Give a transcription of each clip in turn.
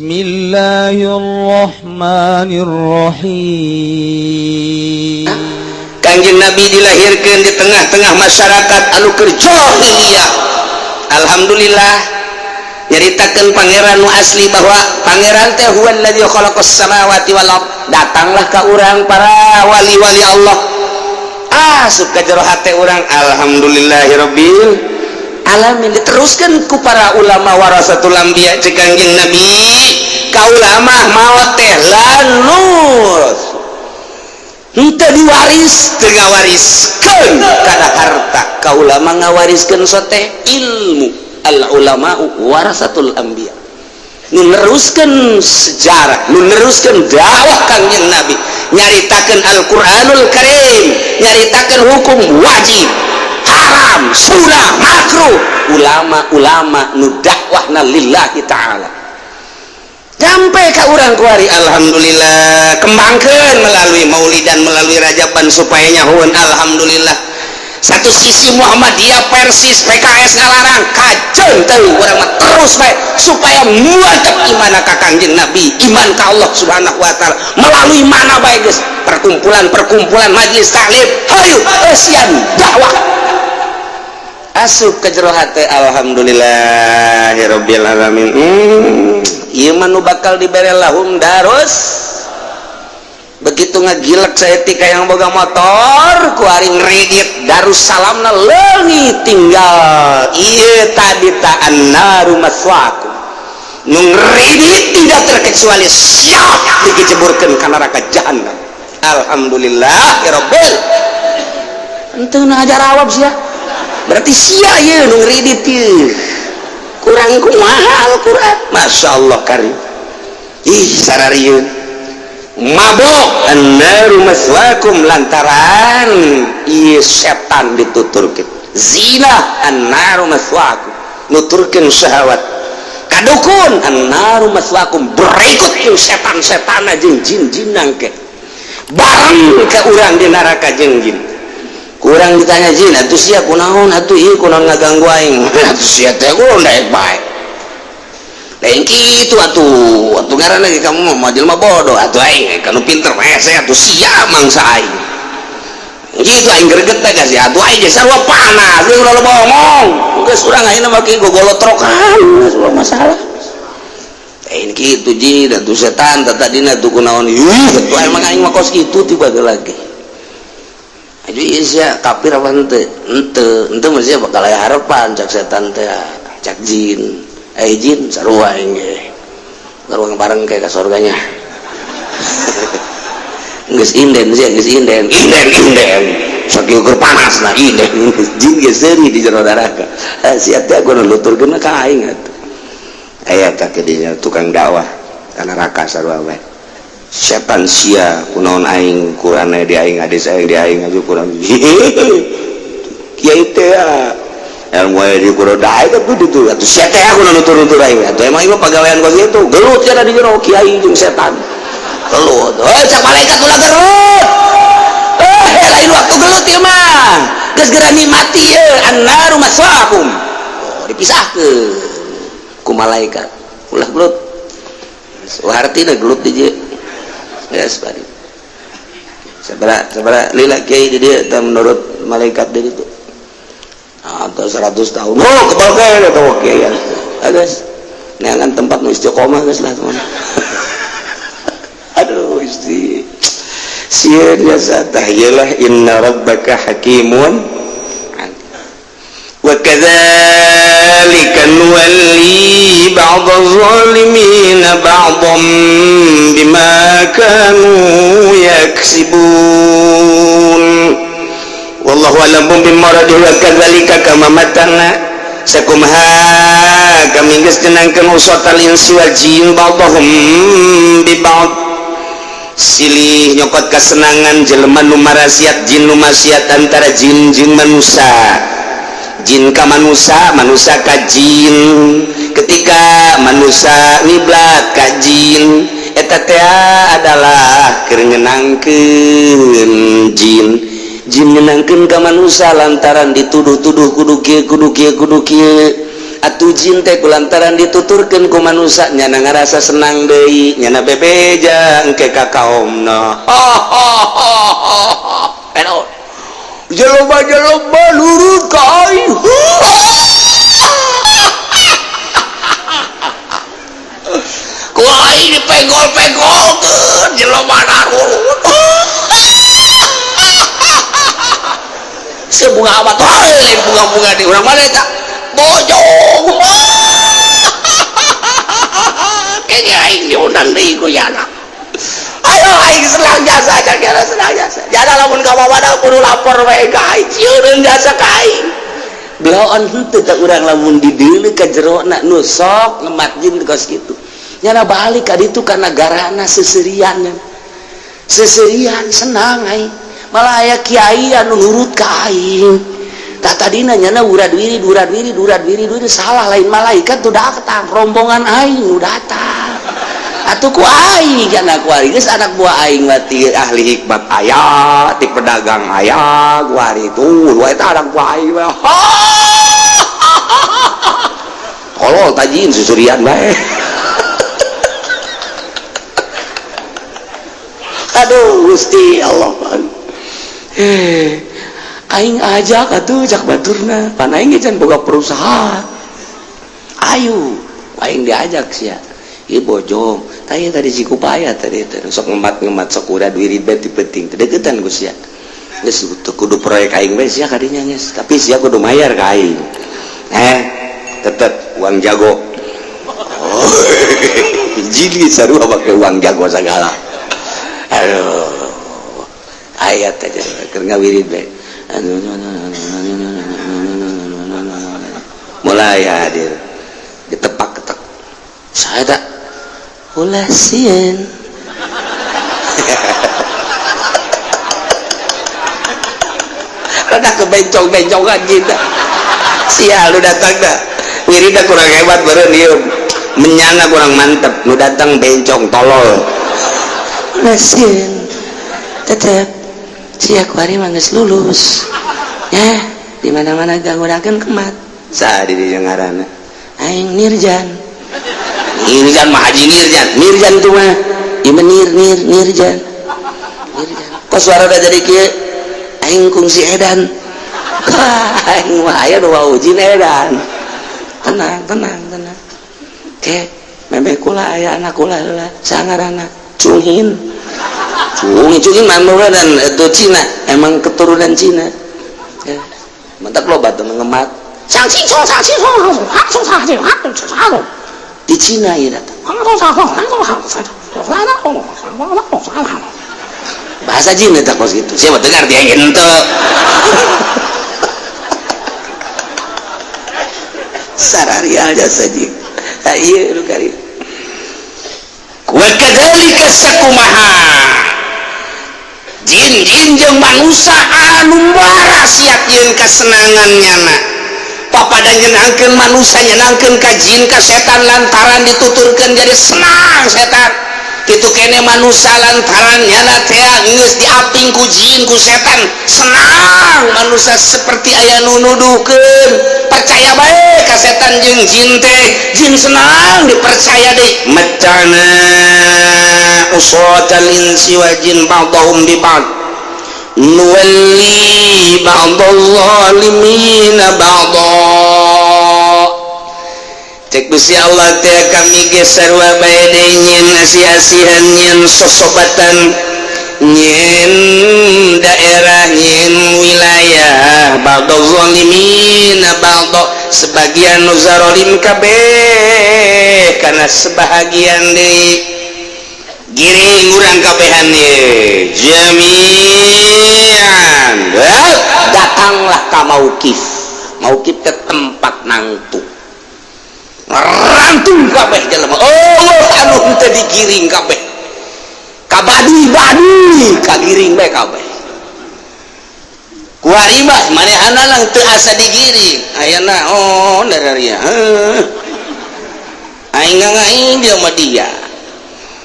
Bismillahirrahmanirrahim. Kangjeng Nabi dilahirkan di tengah-tengah masyarakat anu keur jahiliyah. Alhamdulillah, nyaritakeun Pangeran nu asli bahwa Pangeran teh huwallazi khalaqas samawati wal ard. Datanglah ka urang para wali-wali Allah, asup ka jero hate urang. Alhamdulillahirabbil alamin. Diteruskan ku para ulama warasatul anbiya. Cek Kangjeng Nabi, ka ulama maot teh lanus henteu diwaris, teu ngawariskeun kana harta. Ka ulama ngawariskeun sote ilmu. Al ulama warasatul anbiya, nu neruskeun sejarah, nu neruskeun dakwah Kangjeng Nabi, nyaritakeun Al-Qur'anul Karim, nyaritakeun hukum wajib, haram, sunnah, makruh. Ulama-ulama nu dakwahna lillahi ta'ala sampai ke urang kuari. Alhamdulillah, kembangkan melalui maulidan, melalui rajaban, supaya nyahuan. Alhamdulillah, satu sisi Muhammadiyah, Persis, PKS ngalarang, kajeun teuing, urang mah terus bae supaya mantep iman ka Kangjeng Nabi, iman ka Allah Subhanahu wa Taala melalui mana bae geus, perkumpulan-perkumpulan, majelis taklim, hayu eusian dakwah asup ke jero hate. Alhamdulillahirabbil alamin. Ieu mah nu bakal dibere lahum darus. Begitu ngagilek saeutik yang boga motor ku ari ngredit, Darussalamna leungit, tinggal ieu tadi ta, annaru maswaakum. Nu ngredit tidak terkecuali siap diceburkeun ka neraka jahannam. Alhamdulillah ya rabbil. Henteu na jarawab sia, berarti sia ieu nu ngredit ieu kurang kumaha Al-Qur'an. Masya Allah karim. Ih, sararieun mabok, annaru maswakum, lantaran ieu setan dituturkeun. Zina, annaru maswakum, nuturkeun syahwat. Kadukun, annaru maswakum. Berikut jeung setan-setan jeung jin-jin ke bareng ke urang di neraka jeung jin. Kurang ditanya jin, atuh sia kunaon atuh, ieu kunaon ngaganggu aing atuh, sia teh kunaon daek bae, lain kitu atuh, atuh ngaranna ge kamu mah jelema bodoh atuh, aing kanu pinter hese atuh, sia mangsa aing gitu, aing greget teh sia atuh, aing geus sarua panas jeung ulah loba omong geus, urang ayeuna mah kieu gogolotrokan geus ulah masalah. Lain kitu jin atuh, setan tadina tuh kunaon ih atuh, emang aing mah kos kitu tiba lagi. Aja ieu sia kafir apa henteu? Henteu, henteu mah sia bakal aya harapan, cak setan teh, cak jin. Eh jin, sarua aing ge. Sarua bareng kayak ka surganya. Geus inden sia, geus inden, inden inden. Sakieu keur panas lah inden. Jin ge seuri di jero neraka. Ah sia teh aku nuturkeun ka aing atuh. Aya tah dinya tukang dakwah ka neraka sarua bae. Setan sia kunaon aing kurang di aing, hadis aing di aing aja kurang kiai teh ilmu aya di kurang daek atuh ditu atuh, sia teh aku nutur-nutur aing atuh, emang ieu pagawean kos kitu. Gelut cenah di jero, kiai jeung setan gelut. Heuh, cak malaikat, ulah gelut, eh lain waktu gelut ieu mah, geus geura nikmati ieu, annaru maswaakum. Oh, dipisahkeun ku malaikat, ulah gelut. Hartina gelut di dieu. Yes, bari. Sabara sabara lila kiai di dieu teh menurut malaikat di ditu? Atau 100 tahun. Oh, kebal kae atau kiai. Ah, guys. Neangan tempat nu istiqomah geus lah teman. Aduh, isti. Sieun jasa tah ieu lah, inna rabbaka hakimun. وكذلك نولي بعض الظالمين بعضا بما كانوا يكسبون. والله أعلم بمراده. وكذلك كما matana sakumaha kami geus nyenangkeun usatal insi wal jin ba'dahum bi ba'd, silih nyokot kesenangan jelema nu marasiat, jin nu maksiat, antara jin jeung manusia, jin ka manusia, manusia ka jin. Ketika manusia ngiblat ka jin, eta teh adalah keur nyenangkeun jin, jin nyenangkeun ka manusia lantaran dituduh-tuduh kudu kieu, kudu kieu, kudu kieu. Atuh jin teh kulantaran dituturkeun ku manusia nyana ngarasa senang deui, nyana bebeja engke ka kaomna. Enak. Jelema-jelema nurut ka aing. Ku aing dipenggol-penggolkeun jelema narurut. Sebunga amat lain bunga-bunga di urang mana eta? Bojong. Kayaknya aing diundang deui ku yana. Ayo aing senang jasa, jangan senang jasa. Jada lamun ka mamana kudu lapor we ka aing, sieun jasa ka aing. Beloon henteu ka urang lamun dideuleu ka jerona nu sok ngemat jin kos kitu. Nyana balik ka ditu ka nagarana seserian. Seserian senang aing. Malah aya kiai anu nurut ka aing. Tah tadina nyana urad wirid urad wirid urad wirid wirid salah lain malaikat nu datang, rombongan aing nu datang. Atuh ku aing kana ku aing geus anak buah aing mah ti ahli hikmat aya, ti pedagang aya, ku ari tuh eta anak buah aing mah. Tolol tajin susurian bae. Aduh Gusti Allah. Aing ajak atuh cak baturna pan aing ge can boga perusahaan. Ayo aing diajak sia. Ieu bojong tah ieu tadi Cikupaya tadi teh sok ngemat-ngemat sok urad wirid bae ti penting teh deukeutan ku sia. Geus teu kudu proyek aing bae sia kadinya geus, tapi sia kudu mayar ka aing. Tetep uang jago. Oh, jili sarua make uang jago sagala. Aduh. Ayat aja keur ngawirid bae. Mulai hadir ditepak-ketek. Saya tak ulah sieun. Rada kebencong-bencongan kita. Sia lu datang dah. Wiridna kurang hebat beureun ieu. Menyana kurang mantep, nu datang bencong tolol. Ulah sieun. Tetep sia kuari mah geus lulus. Ya, di mana-mana ganggunakeun kemat. Saha di dieu ngaranna? Aing Nirjan. Nirjan mah Haji Nirjan. Nirjan tuh mah ieu mah nir nir Nirjan. Nirjan. Kok suara udah jadi kieu? Aing kungsi edan. Aing mah aya nu wawujin edan. Tenang, tenang, tenang. Ke, memeh kula aya anak kula heula. Sangarana Cunghin. Cungin manura dan itu Cina, emang keturunan Cina. Ya. Mantap loba tuh mengemat. Di Cina ya datang. Bahasa Cina tak kos gitu. Siapa dengar dia ente. Sararial jasa jin. Nah, iya lu kari. Wa kadzalika sakumaha. Jin-jin jeung manusia anu marasiat yeun kasenangan nyana. Papada nyenangkeun manusia nyenangkeun ka jin ka setan lantaran dituturkeun jadi senang setan. Kitu kene manusia lantaran nyana teh geus diaping ku jin ku setan senang manusia seperti aya nu nuduhkeun. Percaya bae ka setan jeung jin teh, jin senang dipercaya deui. Macana usatal insi wal jin ba'dahum bi ba'd nuwalli ba'dal zalimina ba'da. Cek Gusti Allah teh kami ge sarua bae deui nyeun asih-asihan nyeun sosobatan nyeun daerah nyeun wilayah ba'dal zalimina ba'da sebagian nu zalim kabeh kana sebahagian deui giring urang kabehan ye jami'an. Datanglah ka mauqif. Mauqif ke tempat nangtu. Rantung kabeh jelema. Oh, anu henteu digiring kabeh. Ka baduy-baduy kagiring bae kabeh. Kuari mah manehana lang teu asa digiring. Ayana oh dararia. Aing ngaing dia mah dia.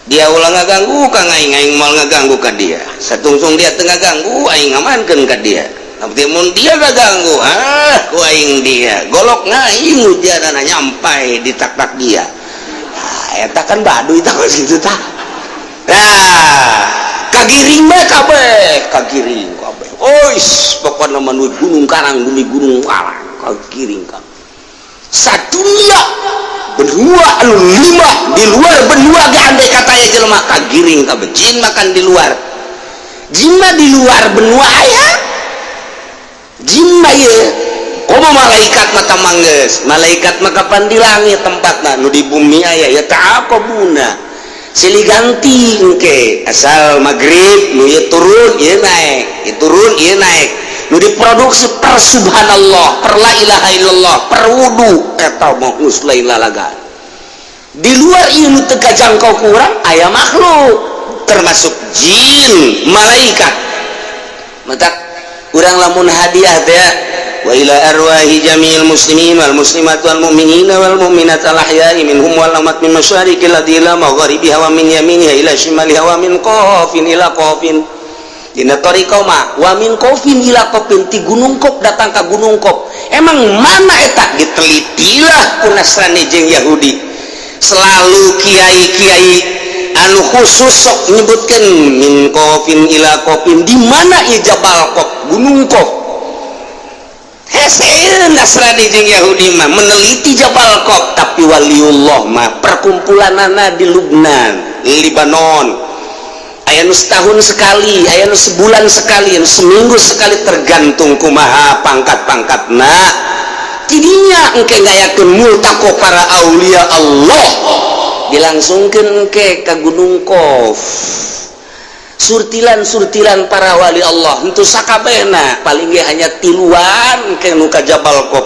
Dia ulah ngaganggu ka aing, aing moal ngaganggu ka dia. Satungsung dia teu ngaganggu, aing ngamankeun ka dia. Tapi mun dia ganggu, ah, ku aing dia golok ngaing hujanana nyampai di tak-tak dia. Nah, eta kan baduy tah gitu tah. Nah, kagiring bae kabeh, kagiring kabeh. Ois, pokokna mah nu Gunung Karang, bumi Gunung Karang, kagiring kabeh. Sadunia benua anu lima, di luar benua ge andai kata aya jelema kagiring kabeh. Jin makan di luar. Jin mah di luar benua aya. Jin mah ieu komo malaikat mah manggeus. Malaikat mah kapan di langit tempatna, nu di bumi aya ya ta'aqabuna. Silih ganti engke asal maghrib nu ieu turun ieu naik, ieu turun ieu naik. Nu diproduksi per subhanallah, per la ilaha illallah, per wudu eta mah geus lain lalagan. Di luar ieu nu teu kajangkau ku urang aya makhluk termasuk jin, malaikat. Matak urang lamun hadiah teh wa ila arwahi jami'il muslimin wal muslimat wal mu'minina wal mu'minat al ahya'i minhum wal amwat min masyariqil ardi ila magharibiha wa min yaminiha ila shimaliha wa min qafin ila qafin. Dina thariqah mah wa min qafin ila qafin, ti Gunung Qaf datang ka Gunung Qaf. Emang mana eta ditelitilah ku Nasrani jeung Yahudi. Selalu kiai-kiai anu khusus sok nyebutkeun min qafin ila qafin, di mana ieu Jabal Qaf, Gunung Qaf. Hese Nasrani jeung Yahudi mah meneliti Jabal Qaf, tapi waliullah mah perkumpulanana di Lubnan, Libanon. Aya nu setahun sekali, aya nu sebulan sekali, anu seminggu sekali, tergantung kumaha pangkat-pangkatna. Tidinya engke ngayakeun multaqo para aulia Allah, dilangsungkeun engke ka Gunung Qaf. Surtilan-surtilan para wali Allah henteu sakabehna, paling ge hanya tiluan ke nu ka Jabal Qaf.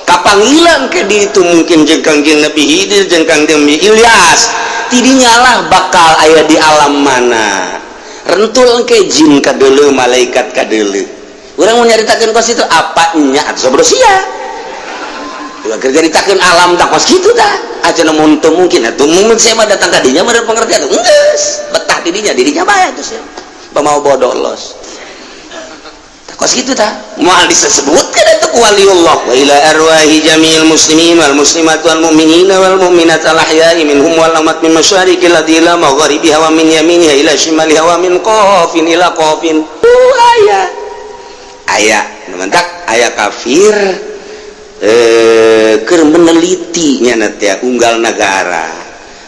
Kapanggilan ke di itu mungkin jeung Kangjeng Nabi Khidir jeung Kangjeng Nabi Ilyas. Tidinya lah bakal aya di alam mana. Rentul ke jin kadeuleu, malaikat kadeuleu. Urang mau nyaritakeun kos itu apa nya atuh sabodo sia. Keur nyaritakeun alam tak kos kitu tah. Aja mun teu mungkin atuh mun saya mah datang ka dinya mah pengertian geus betah di dinya, di dinya bae atuh sia. Pamau bodoh los. Kos kitu tah. Moal disebutkeun atuh ku waliullah wa ila arwahi jami'il muslimin wal muslimat wal mu'minina wal mu'minat al ahya'i minhum wal amwat min masyariqil ardi ila magharibiha wa min yaminiha ila shimaliha wa min qafin ila qafin. Aya. Aya, mantak aya kafir keur meneliti nya teh unggal nagara.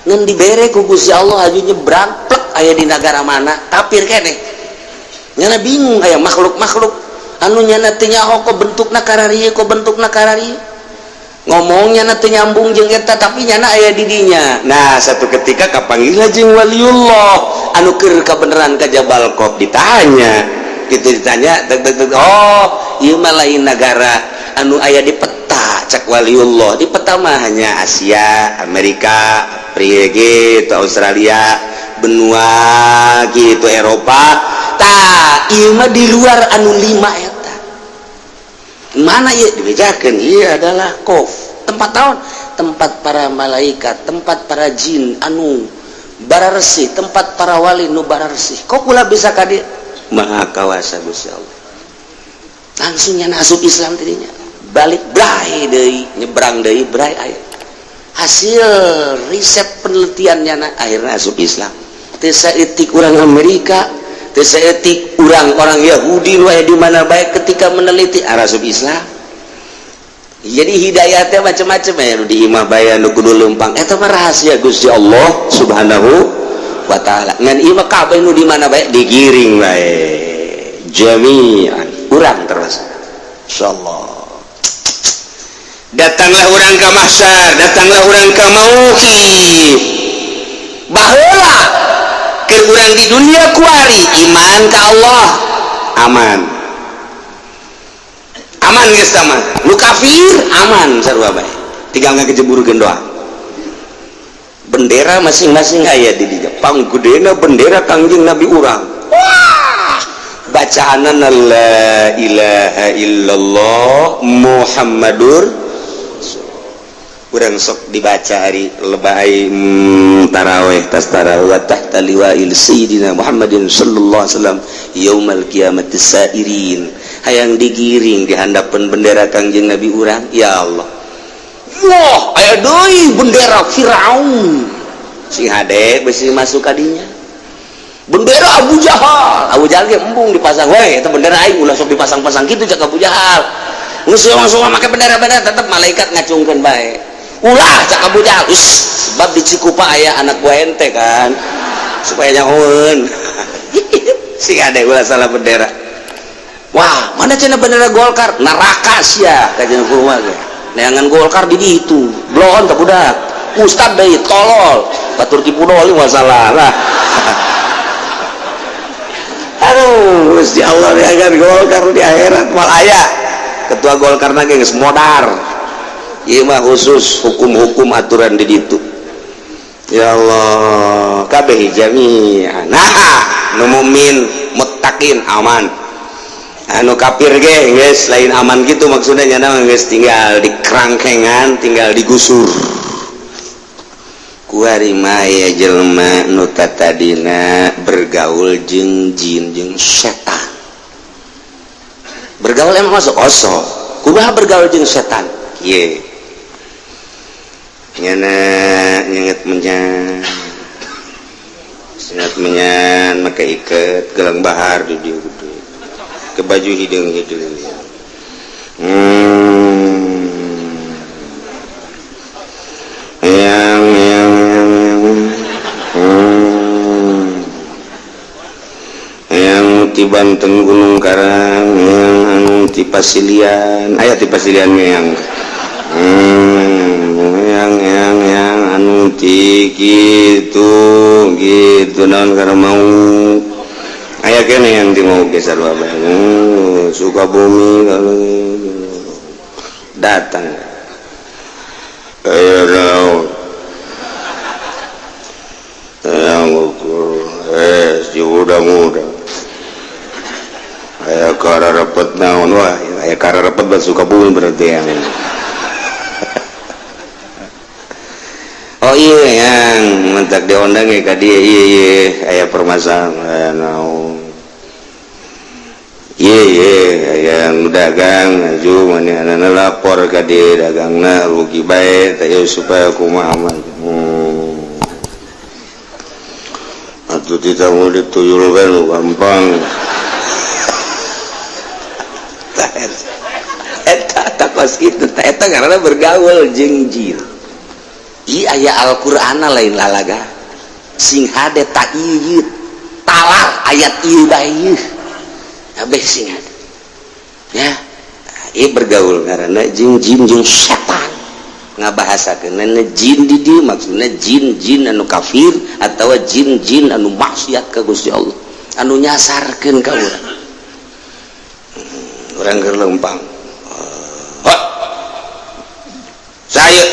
Ngan dibere ku Gusti Allah aju nyebrang plek aya di nagara mana, kafir keneh. Nyana bingung aya makhluk-makhluk anu nyana teu nyaho kok bentukna kararieu, kok bentukna kararieu. Ngomongnya na teu nyambung jeung eta, tapi nyana aya di dinya. Nah, satu ketika kapanggih jeung waliullah anu keur kabeneran ka Jabal Qaf, ditanya. Gitu ditanya, tek, tek, tek, oh, ieu mah lain nagara anu aya di peta, cak waliullah. Di peta mah hanya Asia, Amerika, Afrika gitu, Australia, benua gitu, Eropa. Tah, ieu mah di luar anu lima eta. Mana ieu dibejakeun? Ieu adalah Qaf. Tempat tahun, tempat para malaikat, tempat para jin anu bararesih, tempat para wali nu bararesih. Kok kula bisa ka dieu? Maha kawasa Gusti Allah. Langsung nya asup Islam tadinya. Balik brai deui, nyebrang deui brai aya. Hasil riset penelitiannya na, akhirnya asup Islam. Teu saeutik urang Amerika, teu saeutik urang orang Yahudi nu aya di mana bae ketika meneliti asup Islam. Jadi hidayatnya macam-macam ya, nu di imah bae nu kudu leumpang. Eta mah rahasia Gusti Allah Subhanahu wa taala. Ngan ieu mah kabeh nu di mana bae digiring bae. Jami'an urang terus. Insyaallah. Datanglah urang ka mahsyar, datanglah urang ka mauqif. Baheula keur urang di dunia kuari iman ka Allah aman. Aman geus tah mah. Nu kafir aman sarua bae. Tinggal ngagejeburkeun doa. Bendera masing-masing aya di dinya. Panggedena bendera Kangjeng Nabi urang. Wah, bacaanana la ilaha illallah Muhammadur. Urang sok dibaca hari lebay taraweh tas taraweh tahta liwa'il sayyidina Muhammadin sallallahu alaihi wasallam yaumal qiyamati sairin. Hayang digiring di handapeun bendera Kangjeng Nabi urang. Ya Allah, wah, aya deui bendera Firaun, sing hade besi masuk kadinya. Bendera Abu Jahal, Abu Jahal ge embung dipasang we eta bendera aing, ulah sok dipasang-pasang kitu cak Abu Jahal. Geus langsung make bendera-bendera, tetep malaikat ngacungkeun bae. Ulah cak Abu Jahal. Us, sebab di Cikupa aya anak buah ente kan, supaya nyahoeun. Sing hade ulah salah bendera. Wah, mana cenah bendera Golkar? Neraka sia kajian kumaha ge. Neangan Golkar di ditu. Bloon ka budak. Ustad deui tolol. Batur tipu doli masalah lah. Aduh, Gusti Allah, neangan Golkar di akhirat mal aya. Ketua Golkar na ge geus modar. Ieu mah khusus hukum-hukum aturan di ditu. Ya Allah, kabeh jami'an. Nah, nu mukmin muttaqin aman. Anu kafir ge geus lain aman gitu maksudnya, nya geus tinggal dikerangkengan, tinggal digusur. Kuari mah aya jelema nu tatadina bergaul jeung jin jeung setan. Bergaul emang masuk osok. Kumaha bergaul jeung setan? Kieu. Nyana nyenget menyan. Nyenget menyan make iket gelang bahar di dieu gede. Ke baju hideung-hideung. Yang yang yang yang Yang ti Banten Gunung Karang, yang anu ti Pasilian, aya ti Pasilian yang yang anu ti gitu gitu naon karena mau aya kene yang ti mau geser bae Sukabumi kalau datang aya naon yang ukur si muda-muda aya kararepet naon. Wah, aya kararepet buat Sukabumi berarti yang oh iya yang mentak diundang ya ka dia. Iya iya aya permasalahan naon. Iya iya yang dagang aju mana lapor ka dia, dagangna rugi bae teh supaya kumaha mah. Atuh tidak mau dituyul kan gampang. Eta takos kitu eta karena bergaul jeung jin. Ieu aya Al-Qur'ana lain lalaga. Sing hade ta ieu talar ayat ieu bae ieu. Kabeh sing hade. Ya, ieu bergaul karena jeung jin jeung setan. Ngabahasakeun jin di dieu maksudna jin-jin anu kafir atawa jin-jin anu maksiat ka Gusti Allah, anu nyasarkeun ka urang. Urang keur lempang. Saya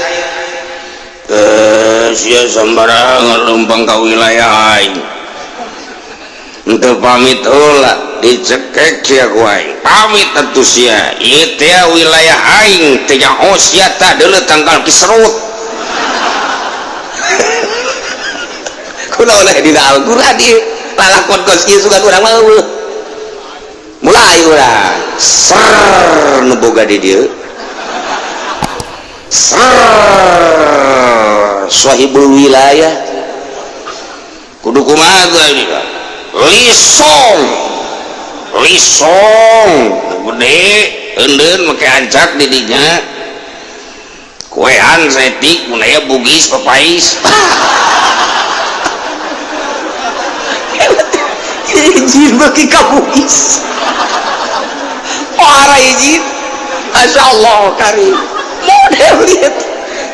sia sembarangan lempang ka wilayah aing. Henteu pamit heula dicekek sia ku aing. Pamit atuh sia. Ieu teh wilayah aing teh nyaho sia tah deuleu tangkal kiserut. Kunaon aya dina Al-Qur'an ieu? Lalakon kos ieu sugan urang mah eueuh. Mulai urang ser nu boga di dieu. Ser sahibul wilayah kudu kumaha teh lisong lisong gede eundeun make ancak di dinya kuean setik mun aya bugis papais. Izin bagi ka bugis para izin Masya Allah karim model lihat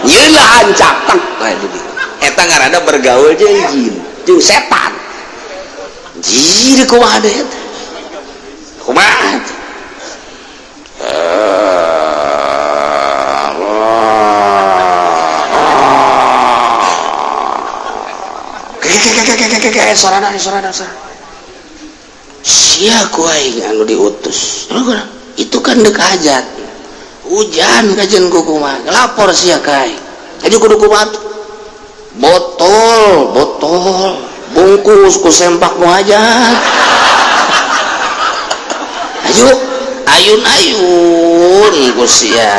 nyeula ancak teng eta ngaranna bergaul jeung jin jeung setan. Jir kumaha deui eta kumaha sorana sorana sorana sia ku aing anu diutus itu kan dek hajat hujan kajian ku kumaha lapor sia ka aing aja kudu kumaha botol botol bungkus ku sempak mu hajat ayo Ayun-ayun ku sia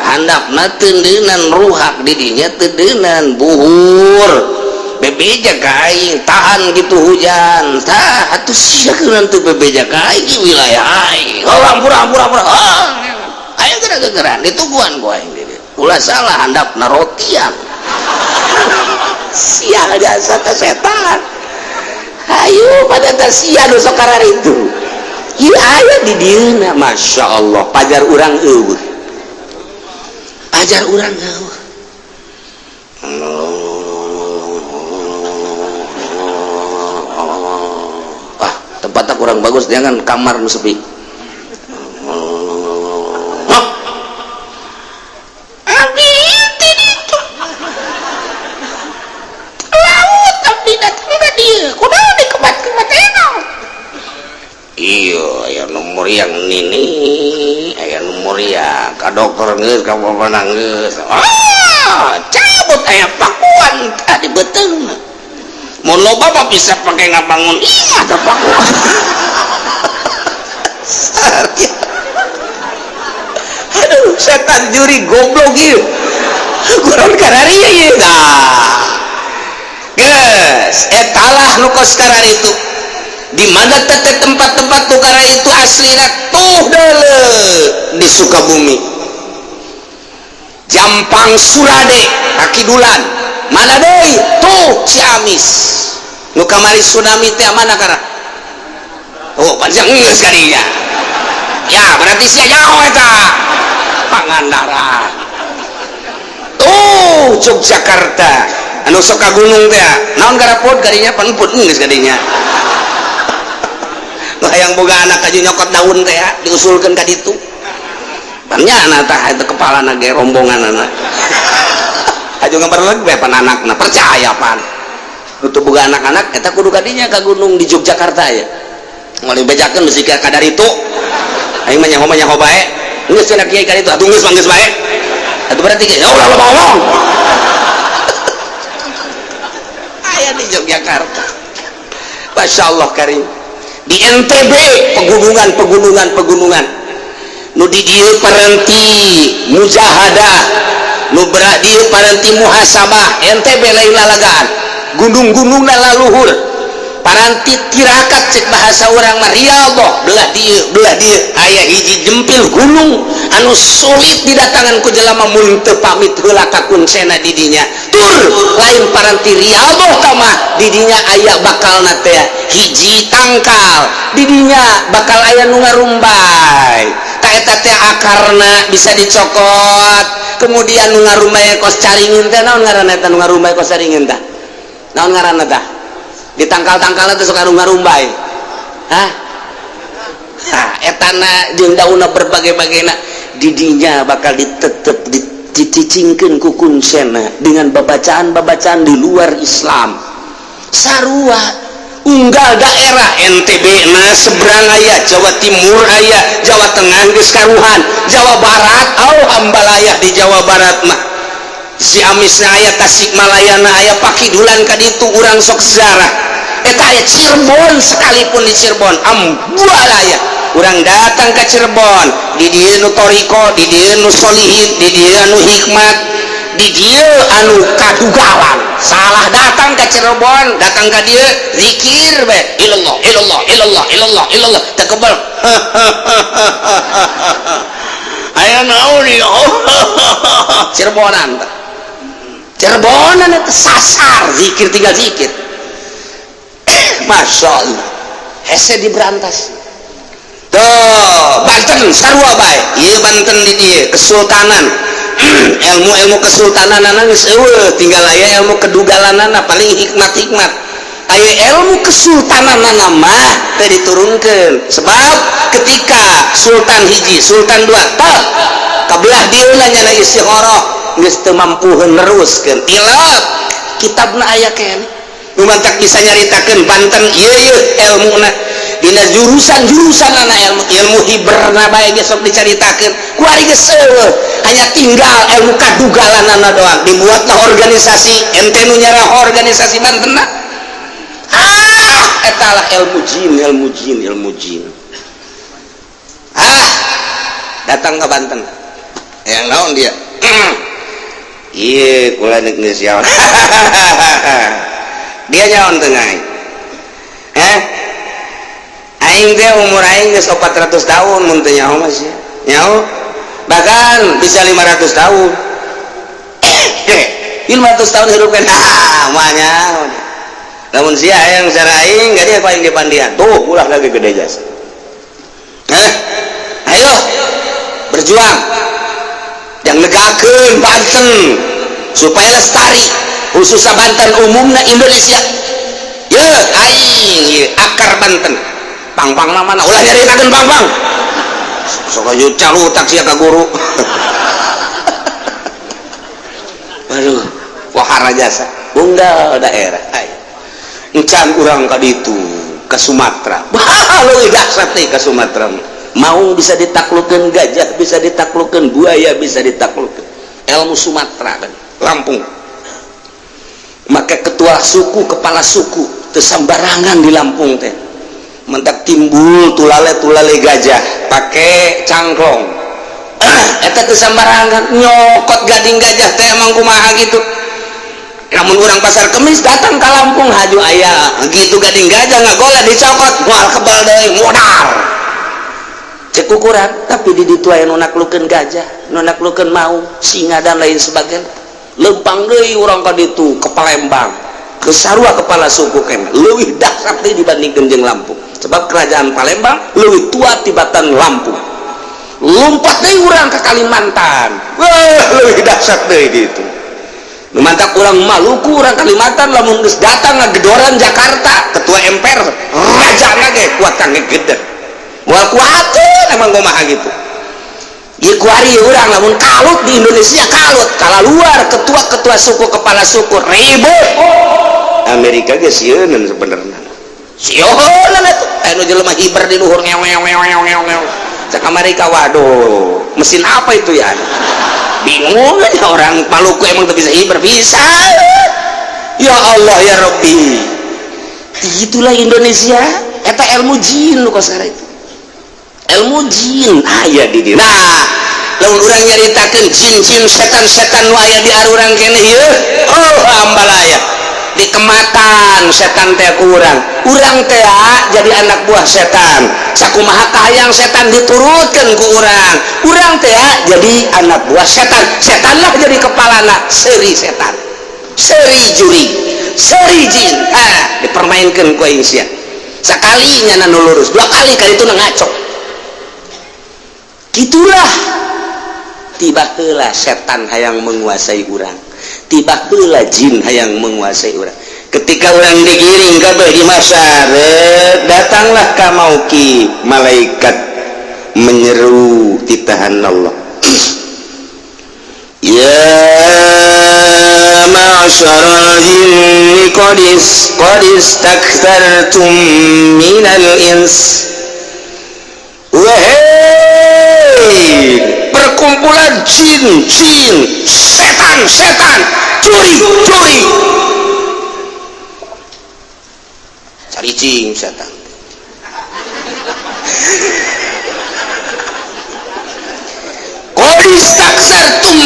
handapna teundeunan ruhak di dinya teundeunan buhur bebeja ka aing tahan gitu hujan tah atuh sia keunan teu bebeja ka aing di wilayah aing. Oh, ampura ampura ampura, oh, aing geura-geuraan dituguan ku aing di dieu. Ulah salah handapna rotian sia jasa teh setan. Ayo pada teh sia nu sok kararitu. Ieu aya di dieuna, Masya Allah, pajar urang eueuh. Pajar urang eueuh. Ah, tempatnya kurang bagus, jangan kamar nu sepi. Hah? Abdi teh ditu. Laut abdi datang ka dieu. Kunaon dikebat-kebat naon? Iya, aya nu muriang nini, aya nu muriang ka dokter geus, ka bapana geus. Ah, cabut aya pakuan tadi beuteung. Mun loba mah bisa pake ngabangun imah teh pakuan. Aduh, setan juri goblok ieu. Kurang kararieu ieu. Nah. Geus, eta lah nu kos kararitu. Di mana tete tempat-tempat tukara itu aslina tuh dele di Sukabumi, Jampang Surade, Kakidulan, mana deui tuh Ciamis nu kamari tsunami teh mana kara? Oh, panjang geus kadinya. Ya, berarti sia jauh eta. Pangandaran. Tuh Yogyakarta anu sok ka gunung teh naon garapod kadinya panput geus kadinya. Hayang boga anak aja nyokot daun teh diusulkeun ka ditu. Banyak anak tah itu kepala ge rombongan anak. Aju ngabarleg bae pan anakna percaya pan. Nu teu boga anak-anak eta kudu kadinya ka gunung di Yogyakarta ya. Moal dibejakeun bisi ka kadar itu. Aing mah nyaho bae. Geus cenah kiai ka ditu atuh geus mah geus bae. Atuh berarti ya ulah loba ngomong. Aya di Yogyakarta. Masyaallah karim. Di NTB pegunungan pegunungan pegunungan nu di dieu parenti mujahadah nu berak dieu parenti muhasabah. NTB lain lalagaan gunung-gunungna laluhur paranti tirakat cek bahasa urang mah riyadhah belah dieu aya hiji jempil gunung anu sulit didatangan ku jelema mun teu pamit heula ka kuncena di dinya tur lain paranti riyadhah tamah di dinya aya bakalna teh hiji tangkal di dinya bakal aya nu ngarumbay ta eta teh akarna bisa dicokot kemudian nu ngarumbay kos caringin teh naon ngaranna eta nu ngarumbay kos caringin tah naon ngaranna tah di tangkal-tangkalna teh sok ngarumbay. Hah? Ha, etana jeung daunna berbagai-bagaina di dinya bakal ditetep dicicingkeun ku kuncena dengan babacaan-babacaan di luar Islam. Sarua unggal daerah NTB na seberang aya, Jawa Timur aya, Jawa Tengah geus karuhan, Jawa Barat au hambalayah di Jawa Barat mah. Ciamisna aya, Tasikmalayana aya, Pakidulan ka ditu urang sok ziarah. Eta aya Cirebon sekalipun di Cirebon ambualaya urang datang ke Cirebon di dieu nu toriko, di dieu nu solihin, di dieu anu hikmat, di dieu anu kadugalan. Salah datang ke Cirebon, datang ka dieu zikir be ilallah ilallah ilallah ilallah ilallah tekebal. Aya naon ieu? Cirebonan. Cirebonan itu sasar zikir tinggal zikir. Masya Allah hese diberantas. Tuh Banten sarua bae ieu Banten di dieu kesultanan. Ilmu-ilmu kesultananana geus eueuh tinggal aya ilmu kedugalanana paling hikmat-hikmat. Aya ilmu kesultananana mah teu diturunkeun sebab ketika sultan hiji sultan dua tah kabelah dieuna nyana istikharah geus teu mampu neruskeun tilap kitabna aya keneh nu mantak bisa nyaritakeun Banten ieu ieu elmuna dina jurusan-jurusanana ilmu ilmu hiberna bae ge sok dicaritakeun kuari geus eueuh hanya tinggal ilmu kadugalanana doang dibuatlah organisasi ente nu nyarah organisasi Bantenna. Ah eta lah ilmu jin ilmu jin ilmu jin. Ah, datang ke Banten. Yang naon dia? Iya, kula geus nyaon. Dia nyaon teu aing. Eh? Aing teh umur aing geus 400 tahun mun teu nyaho mah sia. Nyaho? Bahkan bisa 500 tahun. 500 tahun hidup kan. Ah, mah nyaho. Lamun sia hayang cara aing gak dia paling dipandian. Tuh, ulah lagi gede jasa. Eh? Ayo berjuang. Yang negakeun Banten supaya lestari, khususnya Banten umumnya Indonesia. Ye, aing ye, akar Banten. Pang-pang mana ulah nyaritakeun pang-pang. Sok aya calutak sia ka guru. Aduh, wahara jasa. Unggal daerah. Ayo. Encan urang ka ditu ka Sumatera. Bah, leuwih dahsyat teh ka Sumatera. Maung bisa ditaklukeun, gajah bisa ditaklukeun, buaya bisa ditaklukeun. Ilmu Sumatera kan, Lampung. Maka ketua suku, kepala suku teu sambarangan di Lampung teh. Mentak timbul tulale-tulale gajah pake cangklong. Eta teu sambarangan nyokot gading gajah teh emang kumaha gitu. Namun orang pasar kemis datang ke Lampung haju aya gitu gading gajah ngagola dicokot moal kebal deui modar. Cek ukuran tapi di ditu aya nu naklukeun gajah, nu naklukeun maung, singa dan lain sebagainya. Lempang deui urang ka ditu ke Palembang. Ke sarua kepala suku kene leuwih dahsyat deui dibandingkeun jeung Lampung. Sebab kerajaan Palembang leuwih tua tibatan Lampung. Lompat deui urang ke Kalimantan. Wah, leuwih dahsyat deui ditu. Nu mantak urang Maluku, urang Kalimantan lamun geus datang ngagedoran Jakarta, ketua MPR, raja ge kuat kangge geder. Moal kuateun emang kumaha gitu. Ieu kuari urang lamun kalut di Indonesia kalut, kala luar ketua-ketua suku, kepala suku ribut. Amerika ge sieuneun sebenarnya. Sieuneun atuh anu jelema hiber di luhur ngew ngew ngew ngew ngew. Cek Amerika waduh, mesin apa itu ya? Bingung aja orang Maluku emang tuh bisa hiber bisa. Ya Allah ya Rabbi. Itulah Indonesia, eta ilmu jin nu kosara itu. Ilmu jin aya di dieu. Nah, lamun urang nyaritakeun jin-jin setan-setan nu aya di arurang keneh ieu, oh ambalaya. Dikematan setan teh ku urang. Urang teh jadi anak buah setan. Sakumaha kahayang setan diturutkeun ku urang. Urang teh jadi anak buah setan. Setanlah jadi kepalana, seuri setan. Seuri juri, seuri jin. Ah, dipermainkeun ku aing sia. Sakali nya nu lurus, dua kali kali itu ngaco. Gitulah tiba heula setan hayang menguasai urang, tiba heula jin hayang menguasai urang. Ketika urang digiring kabeh di masar, datanglah ka mauki malaikat menyeru titahan Allah. Ya ma'syaral jinni qad istakthartum minal ins. Wahai perkumpulan jin-jin, setan-setan, curi-curi, cari jin setan. Qad istakthartum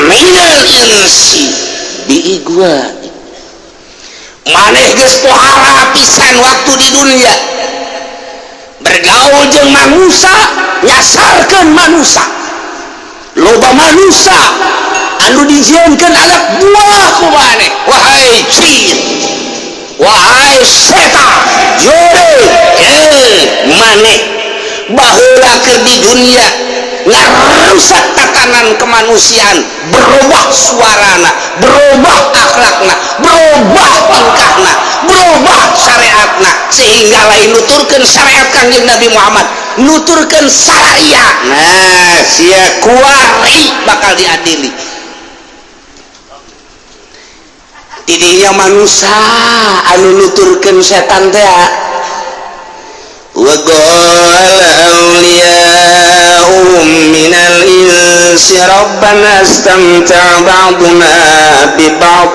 minal insi biigwa. Maneh geus pohara pisan waktu di dunia bergaul jeung manusia, nyasarkeun manusia. Loba manusia anu dijieunkeun anak buah ku maneh. Wahai jin, wahai setan, jure maneh baheula keur di dunia ngarusak tatanan kemanusiaan, berubah suarana, berubah akhlakna, berubah tingkahna, berubah syariatna, sehingga lain nuturkeun syariat Kangjeng Nabi Muhammad, nuturkeun syariat. Nah, sia kuari bakal diadili. Tidinya manusia anu nuturkeun setan teh. Wa qala awliya'uhum minal insi rabbana istamta'a ba'duna bi ba'd.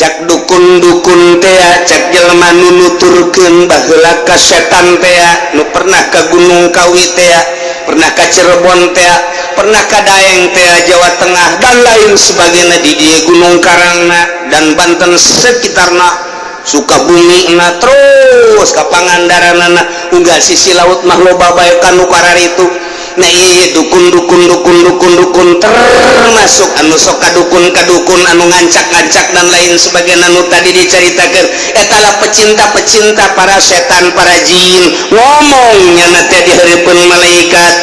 Cak dukun-dukun tea, cak jelema nu nuturkeun baheula ka setan tea, nu pernah ke Gunung Kawi tea, pernah ka Cirebon tea, pernah ka Daeng tea, Jawa Tengah dan lain sebagainya, di dieu Gunung Karangna dan Banten sekitarna, Sukabumi na, terus ka Pangandaranana, unggal sisi laut mah loba bae kanu kararitu. Nah, iya, dukun dukun dukun dukun dukun, termasuk anu sok kadukun kadukun, anu ngancak-ngancak dan lain sebagainya, anu tadi diceritakan, etalah pecinta-pecinta para setan, para jin. Ngomongnya nanti di hareupeun malaikat,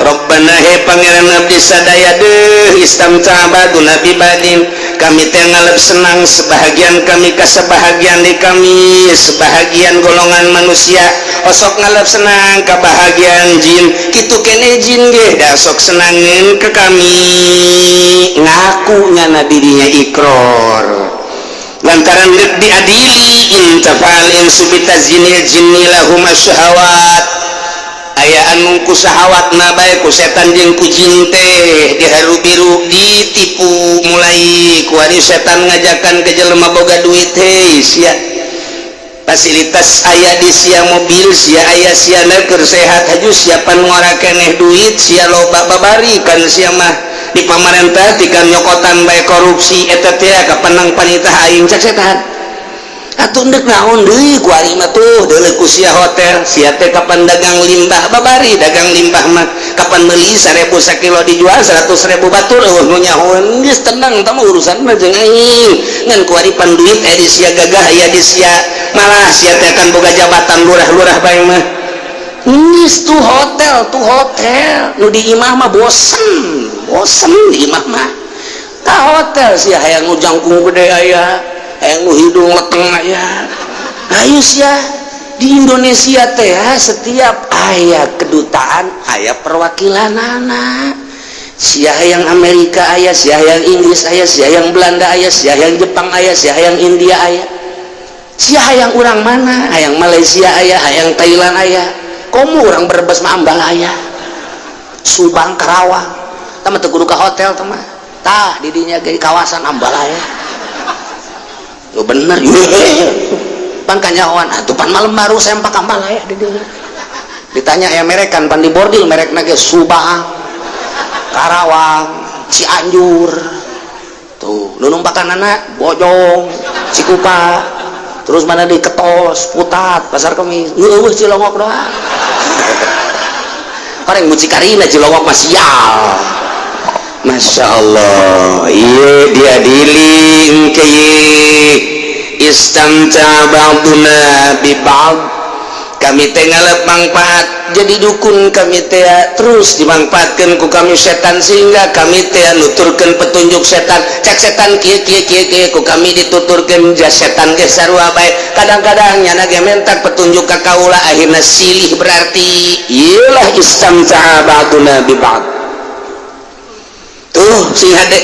"Rabbana, he Pangeran abdi sadaya, deuh, istamta'a ba'duna bi ba'din, kami teh ngalep senang sebahagian kami ka sebahagian di kami, sebahagian golongan manusia osok ngalep senang kebahagiaan jin, kitu kene jin ge da sok senangin ke kami." Ngaku nyana dirinya ikror lantaran deuk diadili. In tafal insu bitazinil jinni lahum asyahawat, aya anu ku syahawat na bae ku setan jeung ku jin teh diharu biru, ditipu. Mulai kuari setan ngajakan ke jelema boga duit, "Hei sia, fasilitas aya di sia, mobil sia aya, sia keur sehat, haju siapan ngora keneh, duit sia loba, babari kan sia mah di pamarentah tikan nyokotan bae korupsi, eta teh kapenang panitah aing," cak setan. "Atuh ndek naon deui kuari mah? Tuh deuleu ku sia hotel sia teh, kapan dagang limbah, babari dagang limbah mah, kapan meuli 1000 sakilo dijual 100.000, batur eueuh nu nyahoeun. Geus tenang tah mah urusan mah jeung aing, ngan kuari pan duit aya di sia, gagah aya di sia, malah sia teh kan boga jabatan lurah-lurah bae mah. Geus tuh hotel, tuh hotel nu di imah mah bosen bosen di imah mah, ka hotel sia. Hayang nu jangkung gede aya, hayang nu hidung leteng aya, ayo sia." Di Indonesia teh setiap aya kedutaan aya perwakilan anak sia. Yang Amerika aya sia, yang Inggris aya sia, yang Belanda aya sia, yang Jepang aya sia, yang India aya sia, yang urang mana, yang Malaysia aya, yang Thailand aya, komo urang Brebes mah Ambalaya, Subang, Karawang. Tah mah teu kudu ka hotel tah mah, tah didinya ge kawasan Ambalaya. Lo bener pan kanyahoan atuh, pan malam baru sempak Ambalaya di dinya. Ditanya ya merekan pan di bordil, merek ge Subang, Karawang, Cianjur. Tuh nu numpakan anak Bojong, Cikupa, terus mana di Ketos, Putat, Pasar Kemis. Eueuh Cilongok doang, orang mucikarina Cilongok mah sial. Masya Allah, iya, diadili ke istamta ba'duna bi ba'd, kami teh ngalep manfaat jadi dukun, kami teh terus dimanfaatkan ku kami setan, sehingga kami teh nuturkeun petunjuk setan. Cak setan kieu kieu kieu kieu, ku kami dituturkeun. Jas setan ge sarua bae, kadang-kadang nyana ge mentak petunjuk ka kaula, akhirna silih. Berarti iyalah istamta ba'duna bi ba'd. Tuh sing hade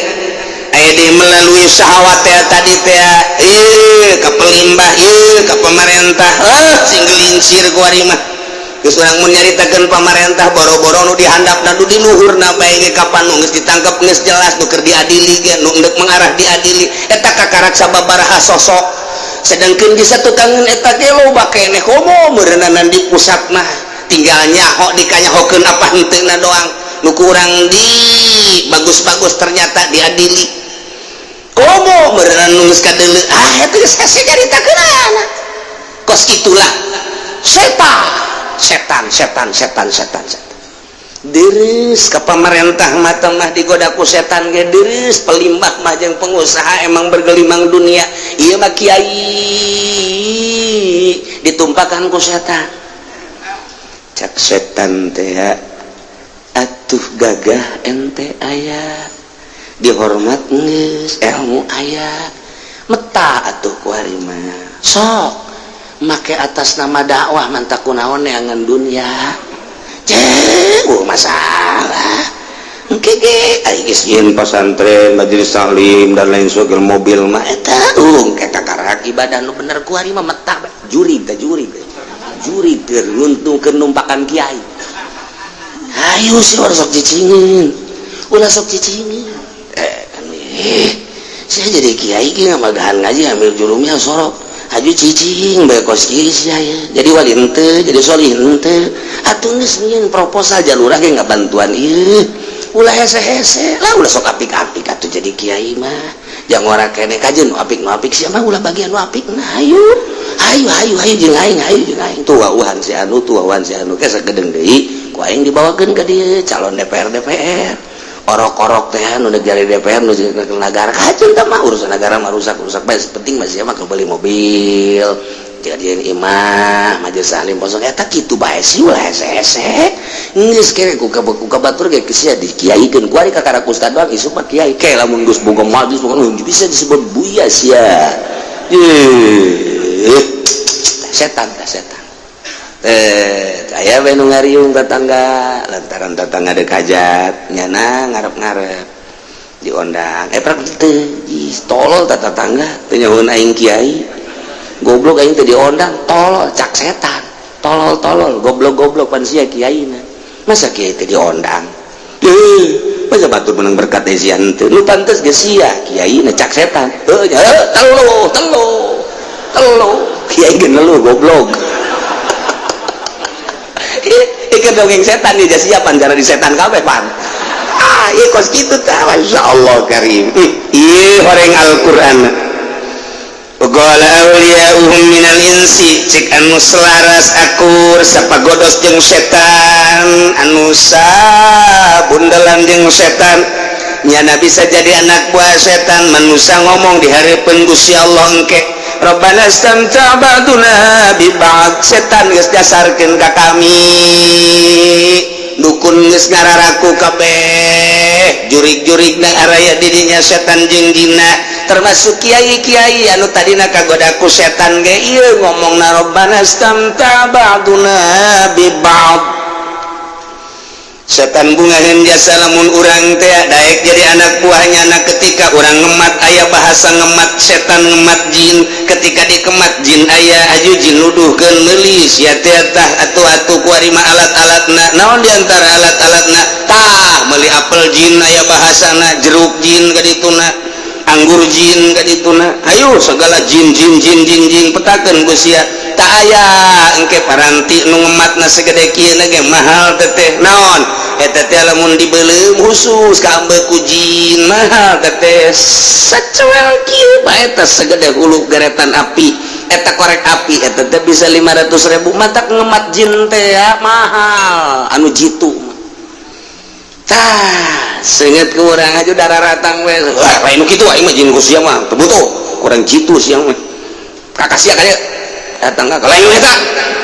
aya di melalui syahwat teh tadi teh, eh ka pelimbah, eh ka pemerintah, eh sing gelincir kuari mah. Geus urang mun nyaritakeun pamarentah, boro-boro nu dihandapna, nu di luhurna bae ge kapan nu geus ditangkep, geus jelas nu keur diadili ge, nu endek mengarah diadili eta kakarak sababaraha sosok, sedangkan di satu kangen eta ge loba keneh. Komo meureunana di pusat mah tinggal nyaho, dikanyahokeun apa henteuna doang. Nu kurang di bagus-bagus ternyata diadili, komo meureunana nu geus kadeuleu, ah eta geus hese nyaritakeunana. Kos itulah setan setan setan setan setan setan. Deres ke pemerintah mata mah digoda ku setan ge deres, pelimbah mah jeung pengusaha emang bergelimang dunia. Ieu mah kiai ditumpakan ku setan. Cak setan teh, "Atuh gagah ente aya, dihormat geus, ilmu aya, meta atuh ku mah sok make atas nama dakwah, mantak kunaon neangan dunia." Cek, oh, masalah engke ge ai geus nyieun pasantren, majelis taklim dan lain sebagainya, mobil mah eta engke kakarak ibadah nu bener kuari mah, meta jurig teh, jurig jurig keur nguntungkeun numpakan kiai. Ayo sih, ulah sok cicingin, ulah sok cicingin, eh kan eh Sia jadi kiai ge ngamagahan ngaji, amil jurumiyah, sorok haju cicing bae kos kieu. Sia ya jadi wali henteu, jadi solih henteu. Atuh geus nyieun proposal jalurah ge ngabantuan ieu, ulah hese-hese lah, ulah sok apik-apik atuh. Jadi kiai mah jangan ora kene kajeun nu apik, nu apik. Sia mah ulah bagian nu apik. Nah, ayo ayo ayo ayo jeung aing, ayo jeung aing. Tuh wauhan si anu, tuh wauhan si anu ke sagedeung deui ku aing dibawakeun ka dieu calon DPR. DPR orok-orok teh nu negara DPR, nu negara kajeun teh mah urusan negara mah rusak-rusak bae, penting mah sia mah beli mobil, jadian imah, majelis taklim kosong. Eta kitu bae sih, ulah hese-hese. Geus kere ku batur ge sia dikiaikeun ku ari kakara ustad doang, isuk mah kiai ke lamun geus boga majelis bukan bisa disebut buya sia. Ih, setan tah, setan. Eh, aya we nu ngariung tetangga lantaran tetangga dek hajat, nyana ngarep-ngarep diondang. Eh, prak teu. Ih, tolol tah tetangga, teu nyahoeun aing kiai, goblok, aing teh diondang. Tolol, cak setan, tolol tolol, goblok goblok, pan sia kiaina, masa kiai teh diondang? Eh, masa batur menang berkat teh sia henteu, nu pantes ge sia kiaina, cak setan. Heuh nya, telu telu telu, kiai ge ngeluh goblok. Ieu dongeng setan ieu, siapan cara di setan kabeh pan. Ah, ieu kos kitu tah. Masya Allah karim, ieu horeng Al-Qur'an. Qala awliya'uhum minal insi, cik anu selaras akur sapagodos jeung setan, anu sabundelan jeung setan, nyana bisa jadi anak buah setan manusia, ngomong di hareupeun Gusti Allah engke, "Rabbana istamta' ba'duna bi ba'd." Setan geus dasarkeun ka kami, dukun geus ngararaku kabeh, jurig-jurig na araya didinya setan jeung jinna, termasuk kiai-kiai anu tadina kagoda ku setan ge ieu ngomongna, "Rabbana istamta' ba'duna bi ba'd." Setan bungaheun jasa lamun urang teh daek jadi anak buahnya. Anak ketika urang ngemat, aya bahasa ngemat setan, ngemat jin. Ketika dikemat jin, aya aju jin nuduhkeun meuli sia teh tah atuh atuh kuari mah alat-alatna naon, di antara alat-alatna tah meuli apel jin, aya bahasana jeruk jin kadituna, anggur jin kadituna, ayo segala jin jin jin jin jin, petakeun ku sia. Tak aya engke paranti nu ngematna segede kieu ge mahal teteh. Naon eta teh? Lamun dibeuleum khusus ka ku jin, mahal teteh, sacuel kieu bae eta segede hulu geretan api eta, korek api eta teh bisa 500.000. Matak ngemat jin teh ya mahal, anu jitu. Tah, seungeut ku urang aja darah ratang we. Wah, lain nu kitu, aing mah jin ku sia mah teu butuh, kurang jitu sia mah. Kakak sia kaya datang ka lain eta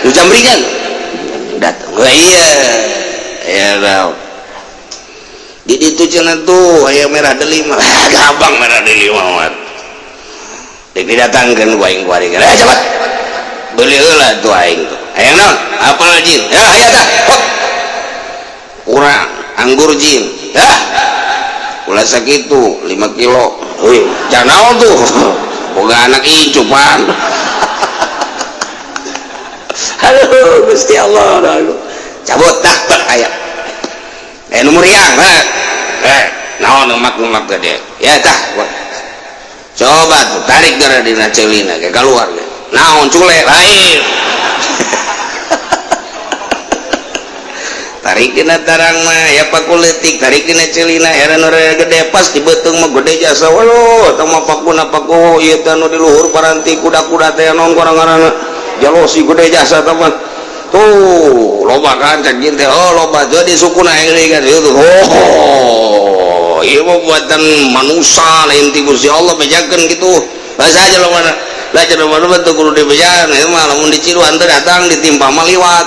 nu jambringan datang. Wah, iya iya tau di ditu cenah tuh aya merah delima. Ah, gampang, merah delima mah dek didatangkeun ku aing kuari. Eh, cepat beli heula tuh aing tuh. Hayang naon? Apel jin ya aya tah. Hop, kurang anggur jin ya, ulah sakitu, 5 kilo. Heuh, jangan naon tuh, boga anak icupan. Aduh, Gusti Allah, aduh. Cabut tah aya eh nu muriang eh eh naon, ngemak-ngemak gede ya tah. Coba tuh tarik darah dina celina kayak keluar ge. Naon, cule lain. Tarik dina tarang mah ya paku leutik, tarik dina celina era nu gede, pas di beuteung mah gede jasa. Waduh, tah mah pakuna paku ieu teh nu di luhur paranti kuda-kuda teh, naon kurang-ngaranna, jalosi gede jasa tah mah. Tuh loba kan cak jin teh. Oh, loba jadi sukuna deui kan itu. Oh, ieu mah buatan manusia, lain ti Gusti Allah. Bejakeun kitu bahasa aja lo mana lah cenah mana teu kudu dibejaan ieu mah. Lamun diciluan teh datang, ditimpa mah liwat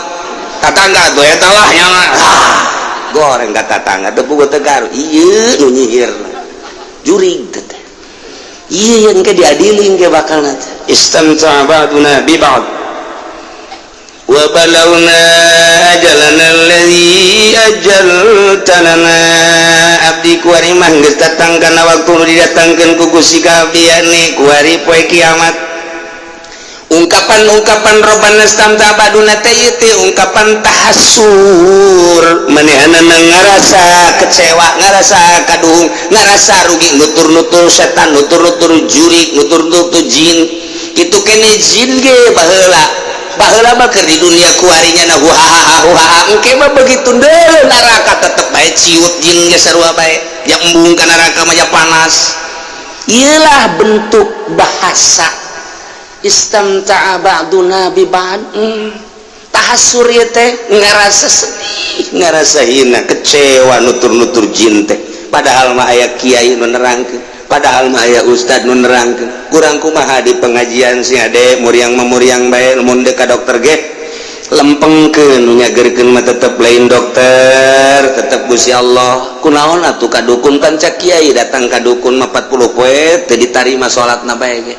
tatangga tuh eta lah nya. Ah, goreng ka tatangga teu puguh tegar ieu nu nyihir jurig teh ieu yang ke diadili ke bakal nanti. Istamta ba'duna bi ba'd wa balawna ajalana alladhi ajalta lana. Abdi kuari mah geus datang kana waktu nu didatangkeun ku Gusti ka abdi, yakni kuari poe kiamat. Ungkapan-ungkapan robbana istamta'a ba'duna teh ieu teh ungkapan tahassur, manehanana ngarasa kecewa, ngarasa kaduhung, ngarasa rugi, nutur-nutur setan, nutur-nutur jurik, nutur-nutur jin. Kitu kene jin ge baheula. Baheula mah keur di dunia kuarinya na huhaha huhaha, engke mah begitu deuleu neraka tetep bae ciut jin ge sarua bae. Ya embung ka neraka mah ya panas. Iyalah bentuk bahasa istamta'a ba'duna bi ba'd. Tahassur ieu teh ngarasa sedih, ngarasa hina, kecewa, nutur-nutur jin teh. Padahal mah aya kiai nu nerangkeun, padahal mah aya ustad nu nerangkeun. Kurang kumaha di pengajian sih ade muriang mah muriang bae, mun deuk ka dokter ge lempengkeun, nu nyageurkeun mah tetep lain dokter, tetep Gusti Allah. Kunaon atuh ka dukun? Kan cak kiai datang ka dukun mah 40 poe teu ditarima salatna bae ge.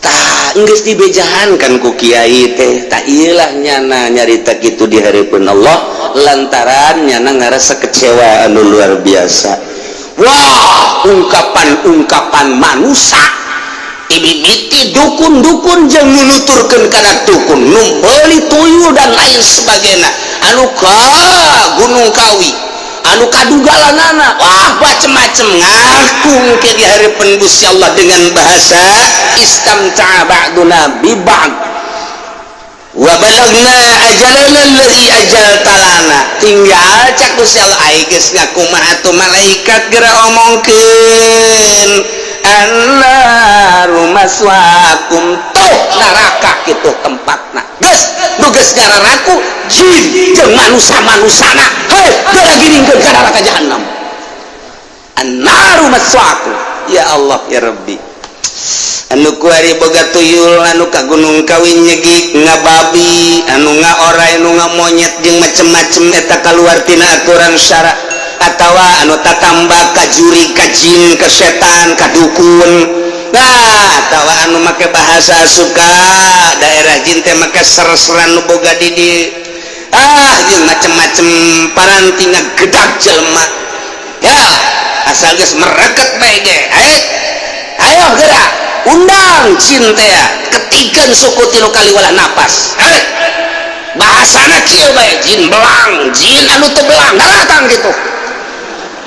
Tah, geus dibejahan kan ku kiai teh. Tah, ieulah nyana nyarita kitu di hareupeun Allah lantaran nyana ngarasa kecewa anu luar biasa. Wah, ungkapan-ungkapan manusia dimimiti dukun-dukun jeung nunuturkeun kana dukun nu meuli tuyul dan lain sebagainya, anu ka Gunung Kawi, anu kadugalanana, wah, macem-macem ngaku ke di hareupeun Gusti Allah dengan bahasa istamta'a ba'duna bi ba'd wa balagna ajalana allazi ajalta lana. Tinggal cak Gusti Allah, ai geus ngaku mah atuh malaikat geura omongkeun, annaru maswaakum, tuh neraka kitu tempatna. Geus nu geus ngararaku jin jeung manusa-manusana, hei, geura giringkeun ka neraka jahanam. Annaru maswaakum. Ya Allah ya Rabbi, anu kuari boga tuyul, anu ka Gunung Kawi nyegik ngababi, anu ngaoray, anu ngamonyet jeung macem-macem, eta kaluar tina aturan syara. Atawa anu tatamba ka jurig, ka jin, ka setan, ka dukun. Nah, atawa anu make bahasa suka daerah jin teh make ser-seran nu boga di di ah jeung macem-macem paranti ngagedag jelema. Ya asal geus mereket bae ge, ayo gerak undang jin teh, ketikan suku tilu kali walah napas. Bahasana kieu bae, jin belang, jin anu teu belang datang gitu.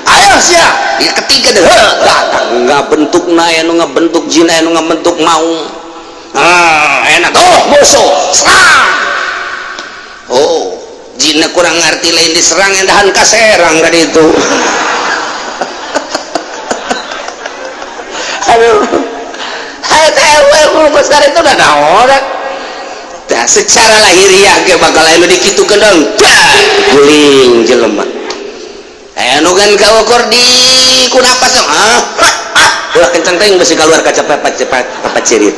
Ayo sia, ya ketiga deh datang, nggak bentuk na anu ngabentuk jin, anu ngabentuk maung. Ah, enak oh musuh serang. Oh, jinna kurang ngerti, lain diserang endahan kaserang kan itu. Aduh, itu udah orang. Nah, secara lahiriah ge bakal anu dikitukeun dong, guling jelema. Anu kan kaukur di kunapas, ah, ah, ulah kencang teuing besi keluar kaca papat papat cirit.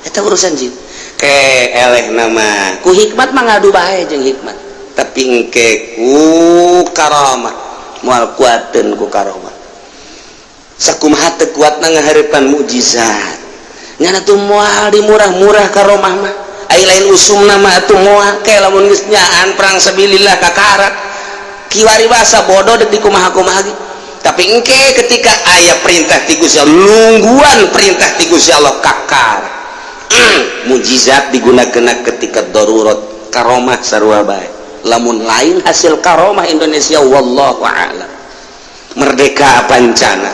Eta urusan jin. Ke eleh nama ku hikmat mah ngadu bae jeung hikmat. Tapi engke ku karamah moal kuateun ku karamah. Sakumaha teu kuatna ngahareupan mukjizat. Nyana tuh moal di murah-murah karomah mah. Ai lain usumna mah atuh moal ke lamun geus nyaan perang sabilillah kakarak. Kiwari basa bodoh dek dikumaha-kumaha ge. Tapi engke ketika aya perintah ti Gusti Allah, nungguan perintah ti Gusti Allah kakar. Mukjizat digunakeun ketika darurat, karomah sarua bae. Lamun lain hasil karomah Indonesia wallahu a'lam. Merdeka pancana.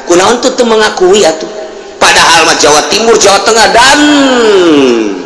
Kunaon tuh teu mengakui atuh. Padahal mah Jawa Timur, Jawa Tengah dan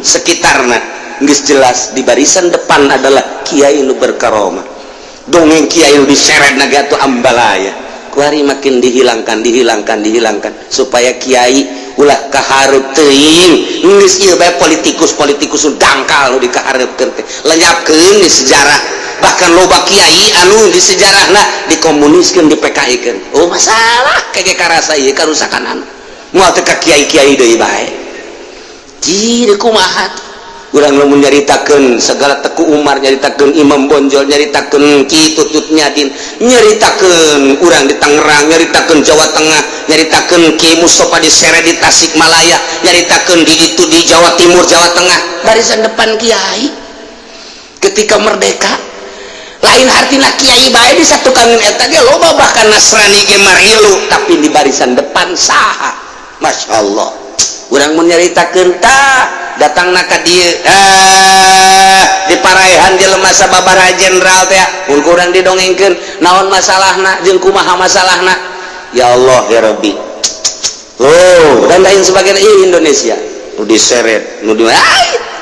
sekitarna geus jelas di barisan depan adalah kiai nu berkaromah. Dongeng kiai nu diseret na ge atuh ambalaya. Kuari makin dihilangkan, dihilangkan, dihilangkan supaya kiai ulah kahareup teuing. Geus ieu bae politikus-politikus nu dangkal nu dikahareupkeun teh. Lenyapkeun di sejarah. Bahkan loba kiai anu di sejarahna dikomuniskeun, di PKI-keun. Oh masalah kege karasa ieu karusakan anu. Moal teu ka kiai-kiai deui bae. Jir kumaha urang lamun nyaritakeun segala Teku Umar, nyaritakeun Imam Bonjol, nyaritakeun Ki Tutut Nyadin, nyaritakeun urang di Tangerang, nyaritakeun Jawa Tengah, nyaritakeun Ki Mustofa di Sere di Tasikmalaya, nyaritakeun di itu di Jawa Timur, Jawa Tengah, barisan depan kiai ketika merdeka. Lain hartina kiai bae disatukankeun eta ge loba, bahkan Nasrani ge marilu, tapi di barisan depan saha? Masya Allah. Urang mun nyaritakeun tah datangna ka dieu, ah, di paraehan jelema sababaraha jenderal teh mun ku urang didongengkeun naon masalahna jeung kumaha masalahna. Ya Allah ya Rabbi. Oh, dan lain sebagainya. Ieu Indonesia nu diseret, nu di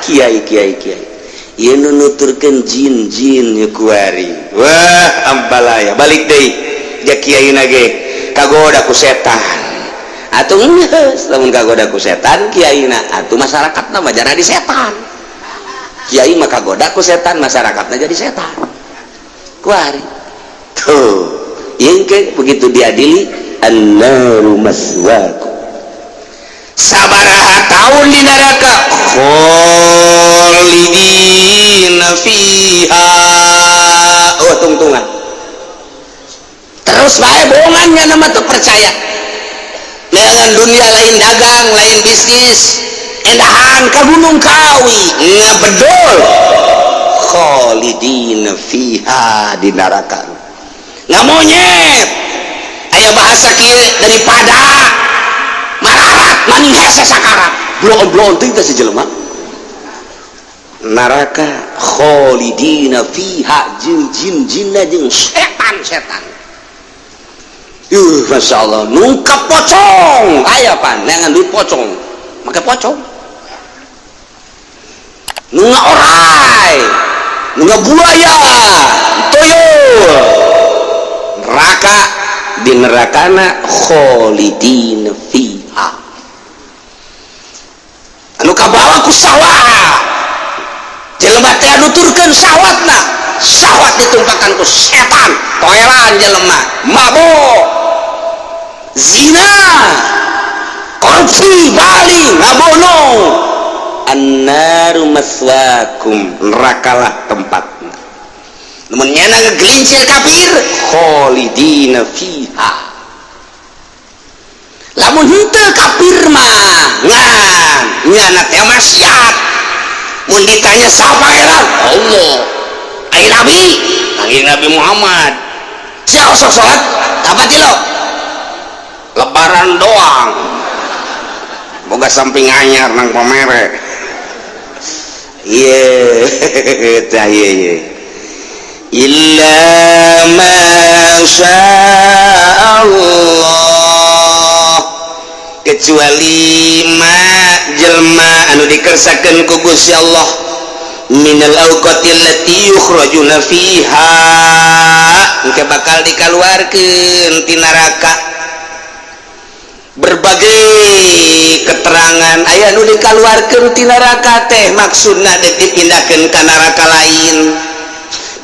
kiai kiai kiai ieu nu nuturkeun jin-jin ieu kuari. Wah, ambalaya balik deui ja kiai na ge kagoda ku setan. Atuh geus, lamun kagoda ku setan kiai na, atuh masyarakatna mah jadi setan. Kiai mah kagoda ku setan, masyarakatna jadi setan kuari. Tuh, ieu ke begitu diadili, annaru maswakum. Sabaraha tahun di neraka? Kholidina fiha. Oh, tungtungan terus bae bohongannya nama tuh percaya dengan dunia lain, dagang lain, bisnis endahan ke Gunung Kawi ngabedol. Kholidina fiha di neraka ngamonyet. Aya bahasa kieu, daripada mararat maning hese sakarat. Bloon-bloon teh si jelema neraka kholidina fiha jeung jin-jinna jeung setan-setan. Masya Allah, nungkap pocong aya pan neangan duit pocong, make pocong. Nu orai, nu buaya, tuyul, neraka. Di nerakana kholidin fiha. Anu kabawa ku syahwat, jelema teh nuturkeun syahwatna, syahwat ditumpakan ku setan, toelan jelema, mabok, zina, korupsi, maling, ngabono. Annaru maswakum, nerakalah tempatna. Namun nyana ngegelincir kafir, kholidina fiha. Lamun henteu kafir mah ngan nyana teh maksiat, mun ditanya saha Pangeran? Allah. Ai Nabi? Kangjeng Nabi Muhammad. Sia osok salat dapat lo Lebaran doang, boga samping anyar nang pamere. Iya tah, iya iya. Illa ma Allah, kecuali ma jelma anu dikersakeun ku Gusti Allah, minal awqatil lati yukhrajuna fiha, engke bakal dikaluarkeun ti neraka. Berbagai keterangan aya nu dikaluarkeun ti neraka teh maksudna dek dipindahkeun ka neraka lain,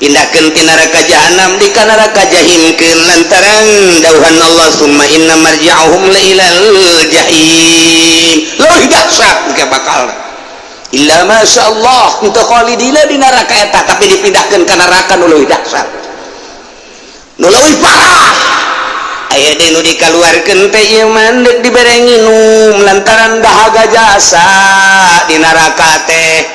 pindahkeun ti neraka jahanam di ka neraka jahimkeun, lantaran dawuhan Allah, summa inna marji'ahum la ilal jahim. Leuwih dahsyat engke bakal. Illa masyaallah, untuk khalidina di neraka eta, tapi dipindahkeun ka neraka nu leuwih dahsyat, nu leuwih parah. Aya deui nu dikaluarkeun teh ieu mah deuk dibere nginum lantaran dahaga jasa di neraka teh.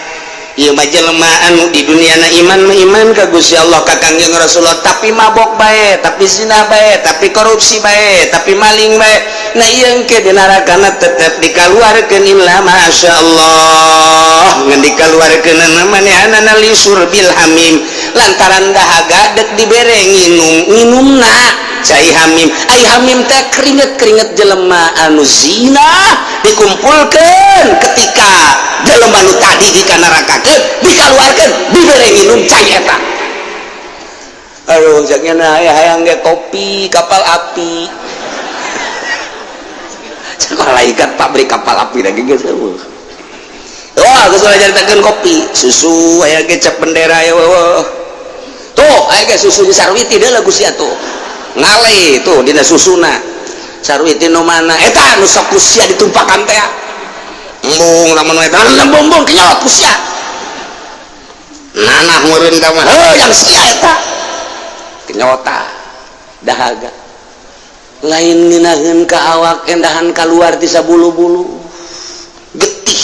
Ieu mah jelema anu di dunia na iman mah iman ka Gusti Allah, ka Kangjeng Rasulullah, tapi mabok bae, tapi zina bae, tapi korupsi bae, tapi maling bae. Nah, ieu engke di nerakana tetep dikaluarkeun, illa masyaallah. Ngan dikaluarkeun manehanana li syurbil hamim, lantaran dahaga dek dibere nginum. Nginumna cai hamim. Ai hamim teh keringet-keringet jelema anu zina dikumpulkan ketika jelema nu tadi dikanarakakeun, dikaluarkeun, dibere nginum cai eta. Aduh, caknya aya hayang ge kopi Kapal Api. Cek malaikat pabrik Kapal Api lagi geus. Wah, geus nyaritakeun kopi susu aya ge cap bendera ya. Wah, tuh aya ge susu di Sarwiti deui lagu sia tuh ngale tuh dina susuna Sarwiti. Nu mana eta nu sok ku sia ditumpakan teh? Embung lamun eta embung kenyot ku sia nanah meureun ka mah. Heuh, yang sia eta kenyota dahaga lain ngeunaheun ka awak, endahan kaluar ti sabulu-bulu getih.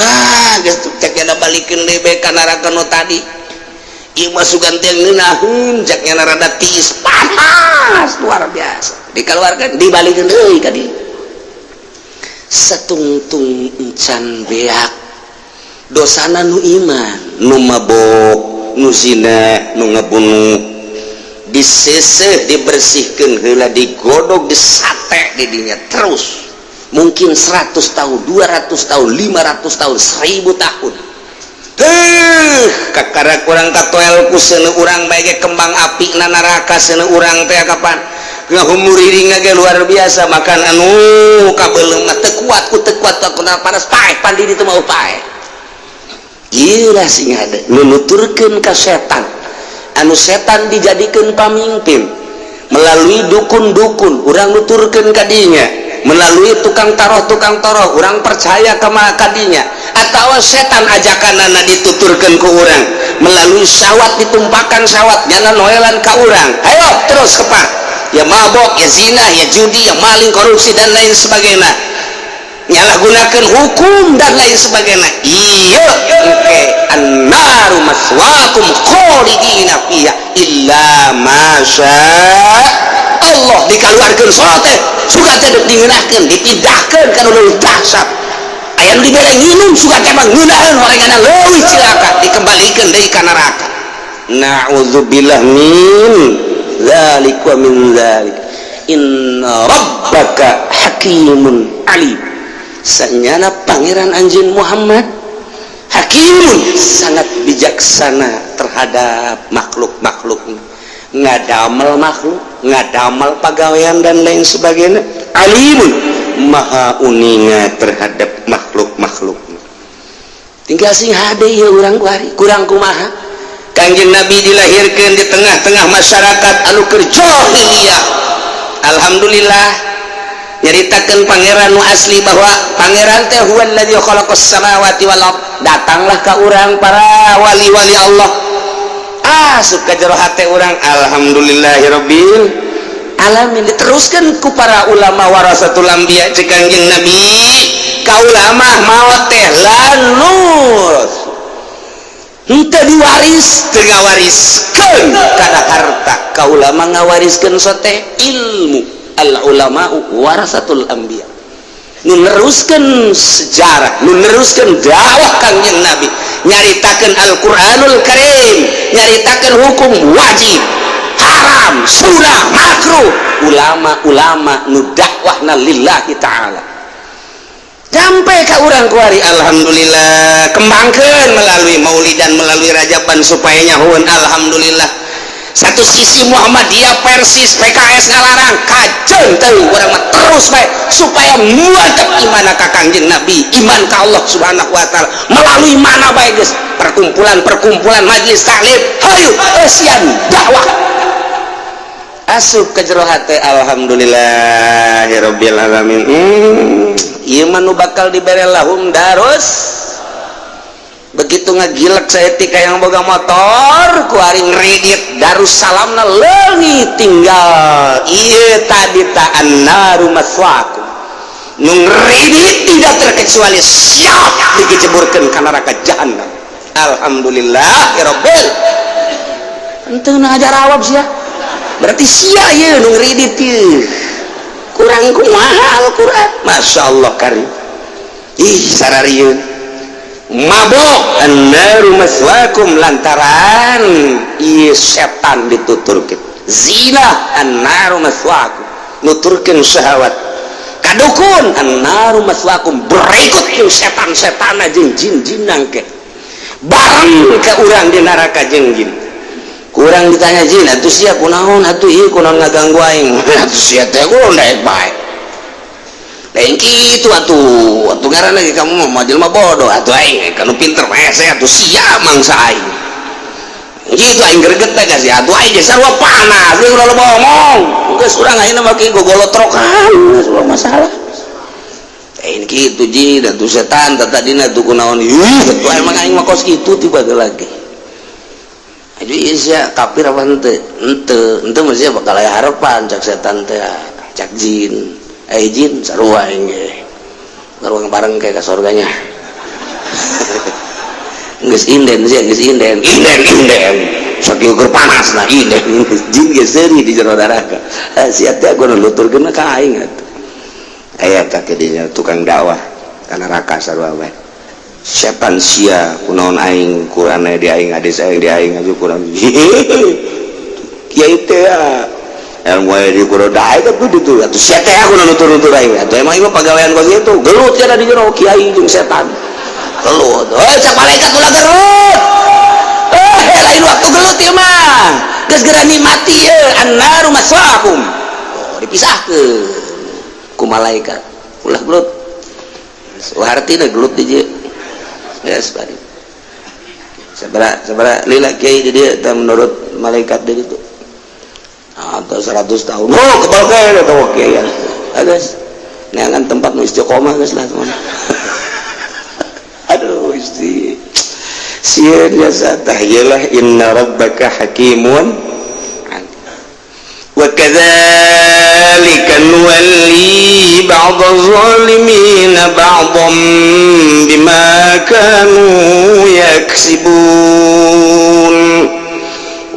Ah, geus cek balikeun deui bae ka neraka nu tadi. Ieu mah sugan teh ngeunaheun, cek nya rada tiis, panas luar biasa. Dikeluarkan, dibalikeun deui ka dieu. Satungtung encan beak dosana nu iman, nu mabok, nu zina, nu ngabunuh, diseuseuh, dibersihkan heula, digodog, disate di dinya terus mungkin 100 tahun, 200 tahun, 500 tahun, 1000 tahun. Tuh, kakara kurang katoel ku seuneu urang bae ge kembang api na neraka seuneu urang teh. Kapan ngahumuriring ge luar biasa, makan anu kabeuleum mah teu kuat ku teu kuat ku panas, paeh pandi ditu mau paeh. Gila, sing ada nu nuturkeun ka setan, anu setan dijadikeun pamimpin melalui dukun-dukun, urang nuturkeun ka dinya melalui tukang taroh, tukang taroh urang percaya ka kadinya, atau setan ajakan dituturkan ke urang melalui syahwat, ditumpakan syahwat nyana noelan ka urang, ayo terus kepak ya, mabok ya, zina ya, judi ya, maling, korupsi, dan lain sebagainya, nyalahgunakan hukum dan lain sebagainya. Iya, oke, annaru maswakum khalidina fiha illa masya Allah. Dikeluarkan sholat teh suka teh dingeunahkeun, dipindahkeun kana leuwih dahsyat. Aya nu dibere nginum, suka teh mah ngeunaheun horenganna leuwih cilaka, dikembalikeun deui ka neraka. Na'udzubillah min dzalik wa min dzalik. Inna rabbaka hakimun alim. Sanyana Pangeran anjeun Muhammad hakimun, sangat bijaksana terhadap makhluk-makhluk, ngadamel makhluk, ngadamel pagawean, dan lain sebagainya. Alimun, maha uninga terhadap makhluk-makhluk. Tinggal sing hade ya urang kuari kurang kumaha. Kangjeng Nabi dilahirkan di tengah-tengah masyarakat anu keur jahiliyah. Alhamdulillah, nyaritakeun Pangeran nu asli bahwa Pangeran teh huwallazi khalaqas samawati wal ard. Datanglah ka urang para wali-wali Allah, asup ka jero hate urang, alhamdulillahirabbil alamin. Diteruskan ku para ulama warasatul anbiya. Cek Kangjeng Nabi, ka ulama maot teh lanus henteu diwaris, teu ngawariskeun kana harta. Ka ulama ngawariskeun sote ilmu. Al ulama warasatul anbiya, nu neruskeun sejarah, nu neruskeun dakwah Kangjeng Nabi, nyaritakeun Al-Qur'anul Karim, nyaritakeun hukum wajib, haram, sunnah, makruh. Ulama-ulama nu dakwahna lillahi ta'ala sampai ka urang kuari. Alhamdulillah, kembangkan melalui maulidan, melalui rajaban supaya nyahuan. Alhamdulillah, satu sisi Muhammadiyah, Persis, PKS ngalarang, kajeun teuing, urang mah terus bae supaya mantap iman ka Kangjeng Nabi, iman ka Allah Subhanahu wa Taala melalui mana bae geus, perkumpulan-perkumpulan, majelis taklim, hayu eusian dakwah asup ke jero hate. Alhamdulillahirabbil alamin. Ieu mah nu bakal dibere lahum darus. Begitu ngagilek saeutik yang boga motor ku ari ngredit Darussalamna leungit, tinggal ieu tadi ta, annaru maswakum. Nu ngredit tidak terkecuali siap diceburkeun ka neraka jahanam. Alhamdulillah ya rabbil. Henteu ngajarawab sia, berarti sia ieu nu ngredit ieu kurang kumaha. Al-Qur'an, Masya Allah karim. Ih, sararieun mabok, annaru maswakum, lantaran ieu setan dituturkeun. Zina, annaru maswakum, nuturkeun syahwat. Kadukun, annaru maswakum. Berikut jeung setan-setan jeung jin-jin ke bareng ke urang di neraka jeung jin. Kurang ditanya jin, atuh sia kunaon atuh, ieu kunaon ngaganggu aing atuh, sia teh kunaon daek bae lain kitu atuh, atuh ngaranna ge kamu mah jelema bodoh atuh, aing kanu pinter hese atuh, sia mangsa aing gitu, aing greget teh ka sia atuh, aing ge sarua panas geus ulah loba ngomong, geus urang ayeuna mah kieu gogolotrokan, geus ulah masalah lain kitu jin atuh, setan tadina tuh kunaon ih atuh, emang aing mah kos kitu tiba lagi. Jadi sia kafir apa henteu? Henteu, henteu mah sia bakal aya harapan, cak setan teh, cak jin. Eh jin, sarua aing ge. Sarua bareng kayak ke surganya. Geus inden sia, geus inden, inden, inden. Sakieu keur panas lah inden. Jin ge seuri di jero neraka. Eh sia teh gua nuturkeun ka aing atuh. Aya tak dinya tukang dakwah ka neraka sarua bae. Setan sia kunaon aing Qur'an di aing hadis aing di aing aju kurang. Kiai teh ilmu aya di Qur'an da eta kudu tuh atuh sia teh aku nutur-nutur aing. Atuh emang ieu pagawean kos kitu. Gelut sia di jero kiai jeung setan. Gelut. Heuh cak malaikat ulah gelut. Lain waktu gelut ieu mah. Geus geura nikmati ieu annaru maswaakum. Oh, dipisahkeun ku malaikat. Ulah gelut. Hartina gelut di dieu. Geus bari. Sabaraha sabaraha lila kiai di dieu teh menurut malaikat di ditu. Atau 100 tahun. Oh, kebal kae eta kiai. Geus. Neangan tempat nu istiqomah geus lah teman. Aduh, isti. Sieun jasa tah ieu inna rabbaka hakimun. Wa kadzalika nuwalli ba'dadh dhalimin ba'dhan bima kanu yaksibun.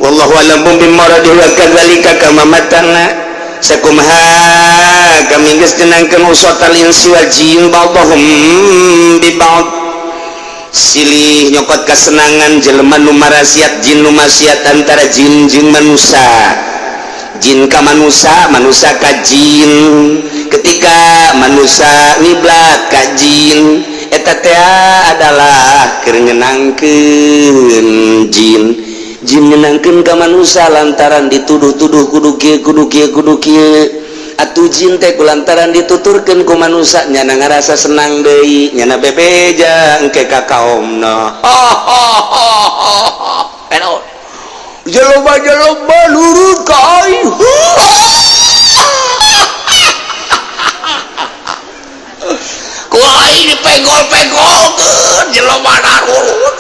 Wallahu a'lamu bimuradihi wa kadzalika kama matana sakumaha kami geus nyenangkeun usatal insi wal jin ba'dhum bi ba'd. Silih nyokot kesenangan jelema nu marasiat jin nu maksiat antara jin jeung manusia, jin ka manusia, manusia ka jin. Ketika manusia ngiblat ka jin eta teh adalah keur nyenangkeun jin, jin nyenangkeun ka manusia lantaran dituduh-tuduh kudu kieu kudu kieu kudu kieu. Atuh jin teh kulantaran dituturkeun ku manusia nyana ngarasa senang deui, nyana bebeja engke ka kaomna. Jelema-jelema nurut ka aing. Ku aing dipenggol-penggolkeun jelema nurut.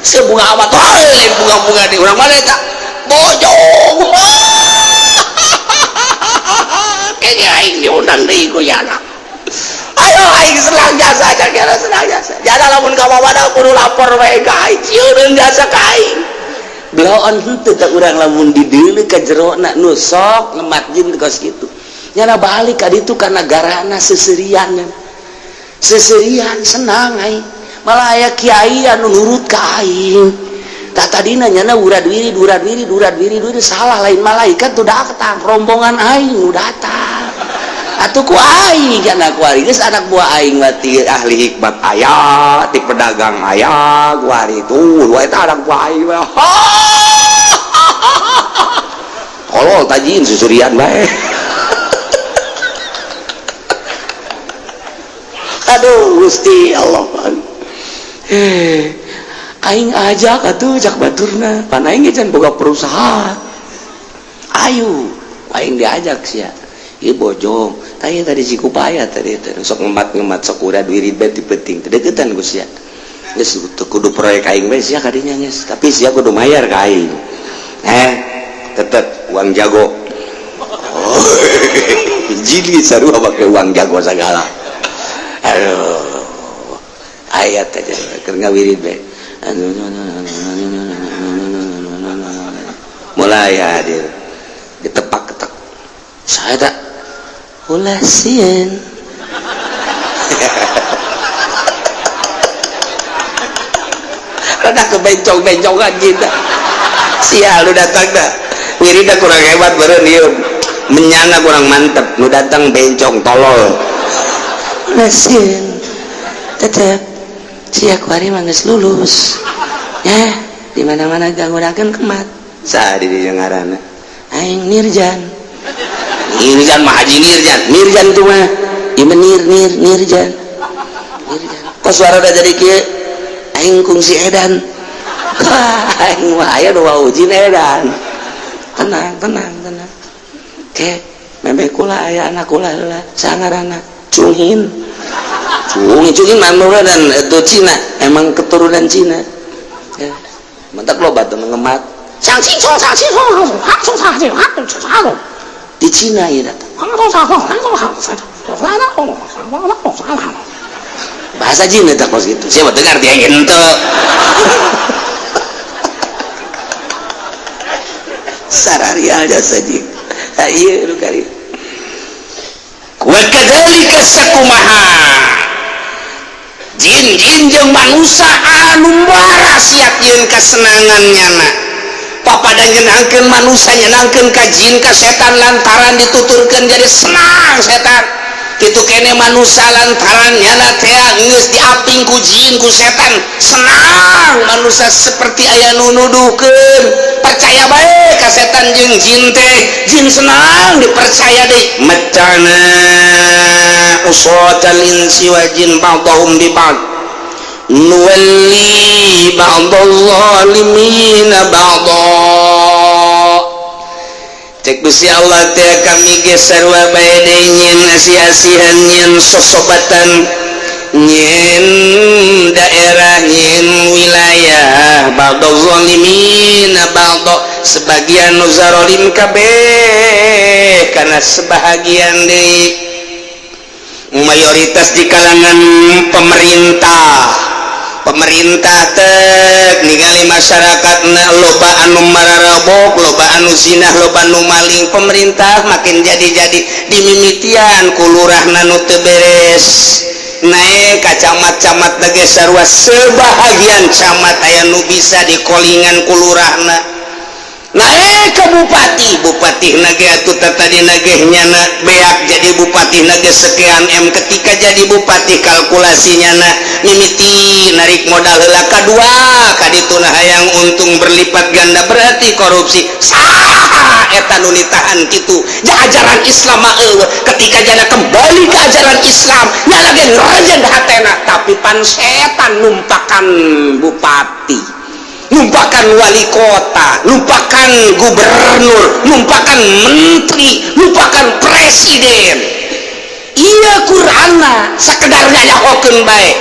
Sebunga amat lain bunga-bunga di urang mana eta? Bojong. Kayaknya aing diundang deui ku yana. Ayo aing senang jasa kira senang jasa. Jasa lamun ka mamana kudu lapor wae ka aing, sieun jasa ka aing. Bloon henteu teh urang lamun dideuleu ka jerona nu sok ngemat jin kos kitu. Nyana balik ka ditu ka nagarana seserian. Seserian senang aing. Malah aya kiai anu nurut ka aing. Tak tadina nyana urad wirid urad wirid urad wirid wirid salah lain malaikat tuh datang rombongan aing nu datang. Atuh ku aing kana ku ari geus anak buah aing mah ti ahli hikmat aya, ti pedagang aya, ku ari tuh eta anak buah aing mah. Tolol tajin susurian bae. Aduh Gusti Allah. Aing ajak atuh cak baturna pan aing ge can boga perusahaan. Ayo aing diajak sia. Ieu bojong tah ieu tadi Cikupaya tadi teh sok ngemat-ngemat sok urad wirid bae ti peuting teh deukeutan ku sia. Geus kudu proyek aing bae sia kadinya geus, tapi sia kudu mayar ka aing. Tetep uang jago. Oh, jili sarua make uang jago sagala. Aduh. Ayat aja keur ngawirid bae. Mulai hadir ditepak-ketek saya tak ulah sieun. Rada kebencong-bencongan kita sial lu datang dah wiridna kurang hebat beureun ieu menyana kurang mantep nu datang bencong tolol ulah sieun tetep sia kuari mah geus lulus ya di mana-mana ganggunakeun kemat saha di dieu ngaranna aing Nirjan. Nirjan mah Haji Nirjan. Nirjan tuh mah ieu mah nir nir Nirjan. Nirjan kok suara udah jadi kieu aing kungsi edan. Aing mah aya nu wajin edan. Tenang tenang tenang. Ke memeh kula aya anak kula heula saha ngaranna Cunghin. Cungin manura dan itu Cina, emang keturunan Cina. Ya. Mantap lo batu mengemat. Di Cina ya datang. Bahasa Cina tak kos gitu. Siapa dengar dia ente. Sarari aja saja. Tah, ieu nu kali. Wa kadzalika, sakumaha jin-jin jeung manusia anu siap yeun kesenangan nyana, papada nyenangkeun manusia, nyenangkeun ka jin, ka setan, lantaran dituturkeun jadi senang setan. Kitu kene manusia, lantaran nyana teh geus diaping ku jin, ku setan, senang manusia. Seperti aya nu nuduhkeun, percaya bae ka setan jeung jin teh. Jin senang dipercaya deui. Matta'na usatal insi wal jin ba'dahum bi ba'd nuwalli ba'dal zalimina ba'da. Cek Gusti Allah teh, kami ge sarua bae deui, nyeun asih-asihan, nyeun sosobatan, nyeun daerah, nyeun wilayah. Ba'dal zalimina ba'da, sebagian nu zarolim kabeh karena sebahagian deui. Mayoritas di kalangan pemerintah. Pemerintah teh ningali masyarakat loba anu mararabok, loba anu zinah, loba anu maling. Pemerintah makin jadi-jadi dimimitian ku lurahna nu teu beres, naik ka camat. Camat ge sarua, sebahagian camat aya nu bisa dikolingan ku lurahna, naik ke bupati. Bupati nage atuh tadi nage nyana beak jadi bupati nage sekian M. Ketika jadi bupati, kalkulasinya na mimiti narik modal heula, kadua kadituna hayang untung berlipat ganda, berarti korupsi. Saha eta nu ditahan kitu? Ja ajaran Islam mah eueuh. Ketika jana kembali ke ajaran Islam, nyala ge ngerejen hatena, tapi pan setan numpakan bupati, numpakan wali kota, numpakan gubernur, numpakan menteri, numpakan presiden. Iya, Qur'anna sekedar nyayahokeun bae.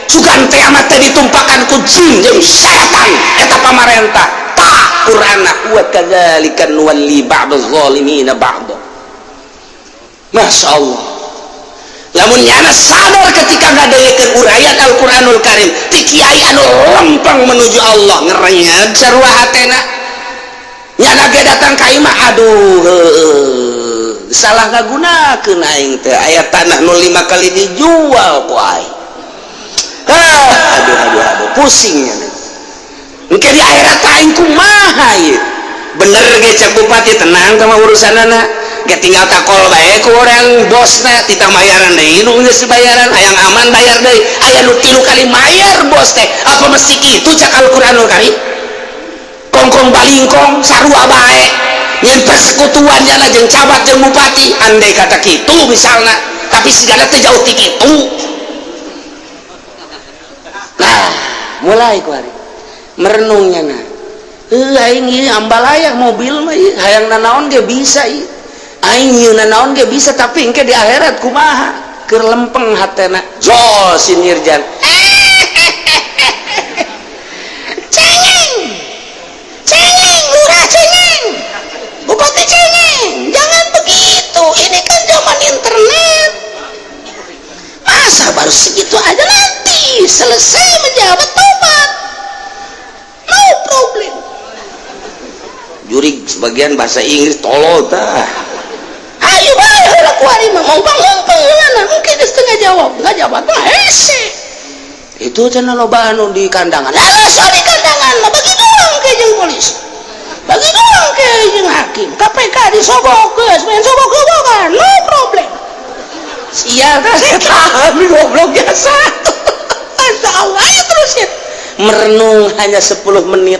Sugan teh amat teh ditumpakan ku jin jeung setan eta pamarentah. Tah, Qur'anna wa kadzalika nuwalli ba'dadz zalimina ba'd. Masya Allah, lamun nyana sadar ketika ngadengekeun uraian Al-Qur'anul Karim ti kiai anu lempeng menuju Allah, ngerenyeg sarua hatena. Nyana ge datang ka imah, aduh heueuh, salah ngagunakeun aing teh, aya tanah nu lima kali dijual ku aing. Ah, aduh aduh aduh, pusing nyana. Engke di akhirat aing kumaha ieu? Bener ge cek bupati, tenang sama urusanana ge, tinggal takol bae ku orang bosna, titah bayaran deui nu geus bayaran, hayang aman bayar deui. Aya nu tilu kali mayar bos teh. Apa mesti kitu cek Al-Qur'anul Karim? Kongkong balingkong sarua bae, nyen persekutuan nyana jeung camat jeung bupati, andai kata kitu misalna, tapi sigana teh jauh ti kitu. Nah, mulai ku hari merenungnya. Nah, heuh, aing ieu ambalaya mobil mah ieu, hayang nanaon ge bisa ieu, aing ieu nanaon ge bisa, tapi engke di akhirat kumaha? Keur lempeng hatena, zol si Nirjan, "Cengeng cengeng, lurah cengeng, bupati cengeng, jangan begitu. Ini kan zaman internet, masa baru segitu aja? Nanti selesai menjabat tobat, no problem." Jurig sebagian bahasa Inggris, tolol tah. Ayo bae heula, kuari mah mau bang mungkin setengah jawab nggak jawab mah hese. Itu cenah loba anu di kandangan. Alah, soal di kandangan mah bagi doang ke jeung polisi, bagi doang ke jeung hakim, KPK disogok, geus main sogok-sogokan, no problem. Sial tah setan, goblok biasa. Masya Allah, ayo terusin merenung hanya 10 menit,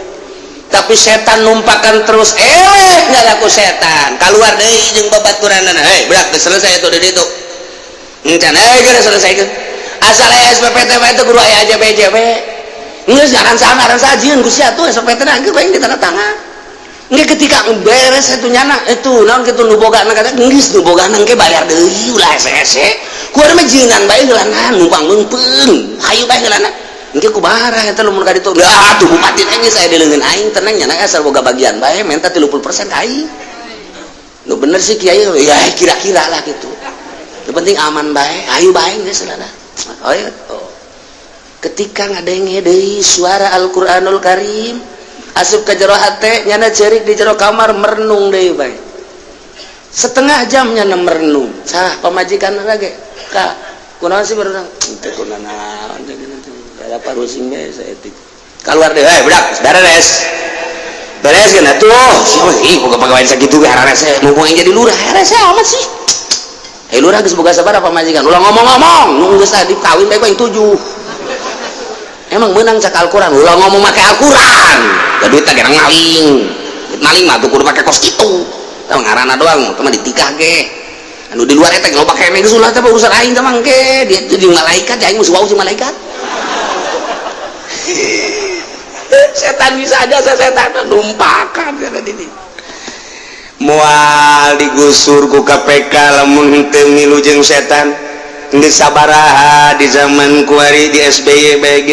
tapi setan numpakan terus. Eh, nggak laku, setan keluar deui jeung babaturanna. "Hei budak, geus selesai itu di ditu encan?" "Eh, geus selesai." Asal aya SPPT mah itu kudu aya AJB. Geus ngaran saha, ngaran saha, jieun ku sia tuh SPPT na, geus bae ditanda tangan. Nggak, ketika beres itu nyana itu naon kitu nu boga kata geus nu boga engke bayar deui, ulah hese-hese. Ku mah jieunan bae heulana, numpang meungpeung, hayu bae heulana. Engke ku barah eta lamun ka ditu. Ah, tuh bupati teh geus aya di leungeun aing, tenang nyana, asal boga bagian bae, minta 30% ka aing. Nu bener sih kiai ya, kira-kira lah gitu. Yang penting aman bae, ayo bae geus heulana. Oh, ya. Oh. Ketika ngadenge deui suara Al-Qur'anul Karim asup ke jero hate nyana, cerik di jero kamar merenung deui bae. Setengah jamnya merenung. Sah pamajikan lagi ka kunaon sih baru teu kunaon teu apa rusing bae saeutik keluar deh. Eh, budak, beres beres kan atuh? Ih, boga pagawean sakitu ge hararese, mumpung aing jadi lurah hararese amat sih. Eh, lurah geus boga sabaraha pamajikan? Ulah ngomong-ngomong, nu geus tadi kawin bae ku aing tujuh. Emang menang cak Al-Quran? Ulah ngomong make Al-Quran da, duit teh gerang maling. Duit maling mah tuh kudu pake kos kitu. Tah ngaranna doang teh mah ditikah ge anu di luar eta loba keneh. Geus ulah teh urusan aing teh mangke dia jadi malaikat, aing mah wau jeung malaikat. Setan bisa aja, setan numpakan kata ini moal digusur ku KPK lamun henteu milu jeung setan. Geus sabaraha di zaman kuari, di SBY BG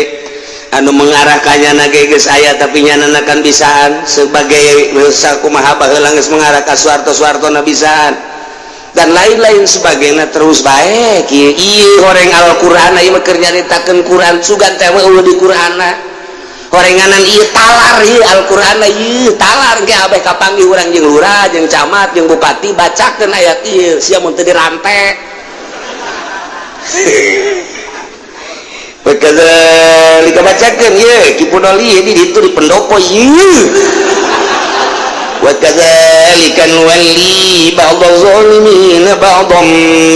anu mengarah ka nyana ge geus aya, tapi nyana kan bisaan sebagai sakumaha baheula geus mengarah ka Soeharto, Soeharto na bisaan dan lain-lain sebagainya. Terus baik ieu horeng Al-Qur'an, ieu mah keur nyaritakeun Quran. Sugan teh mah euweuh di Qur'anna horenganan ieu talar, ieu Al-Qur'an ieu talar ge abeh kapanggih urang jeung lurah, jeung camat, jeung bupati, bacakeun ayat ieu sia mun teu dirante. Wakadzalika, bacakeun ieu Ki Pudoli di ditu di pendopo ieu. Wakadzalika nuwalli ba'dadh zalimin ba'dham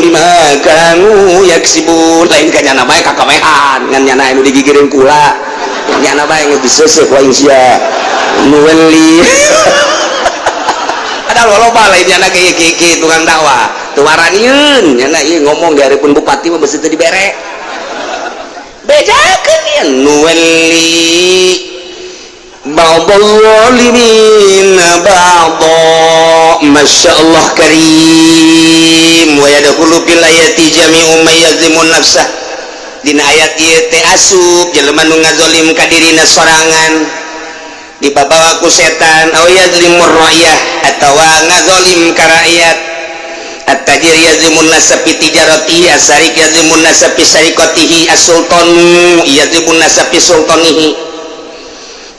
bima kanu yaksibun. Lain ka nyana bae kakawehan ngan nyana anu digigireun kula, nyana bae geus diseuseuh ku aing sia. Nuwalli padahal loba lain nyana ge kieu tukang dakwah teu waranieun nyana ieu ngomong di hareupeun bupati mah beusi teu dibere. Bejakeun ieu nuwalli ba'dal zalimin ba'dha. Masya Allah karim. Wa yadkhulu fil ayati jami'u may yazlimun nafsah. Dina ayat ieu teh asup jelema nu ngazolim ka dirina sorangan dibabawa ku setan, aw yazlimur ra'yah, atawa ngazolim ka rakyat. At-tajir yazlimun nasa fi tijaratihi, as-sarik yazlimun nasa fi sariqatihi, as-sultanu yazlimun nasa fi sultanihi.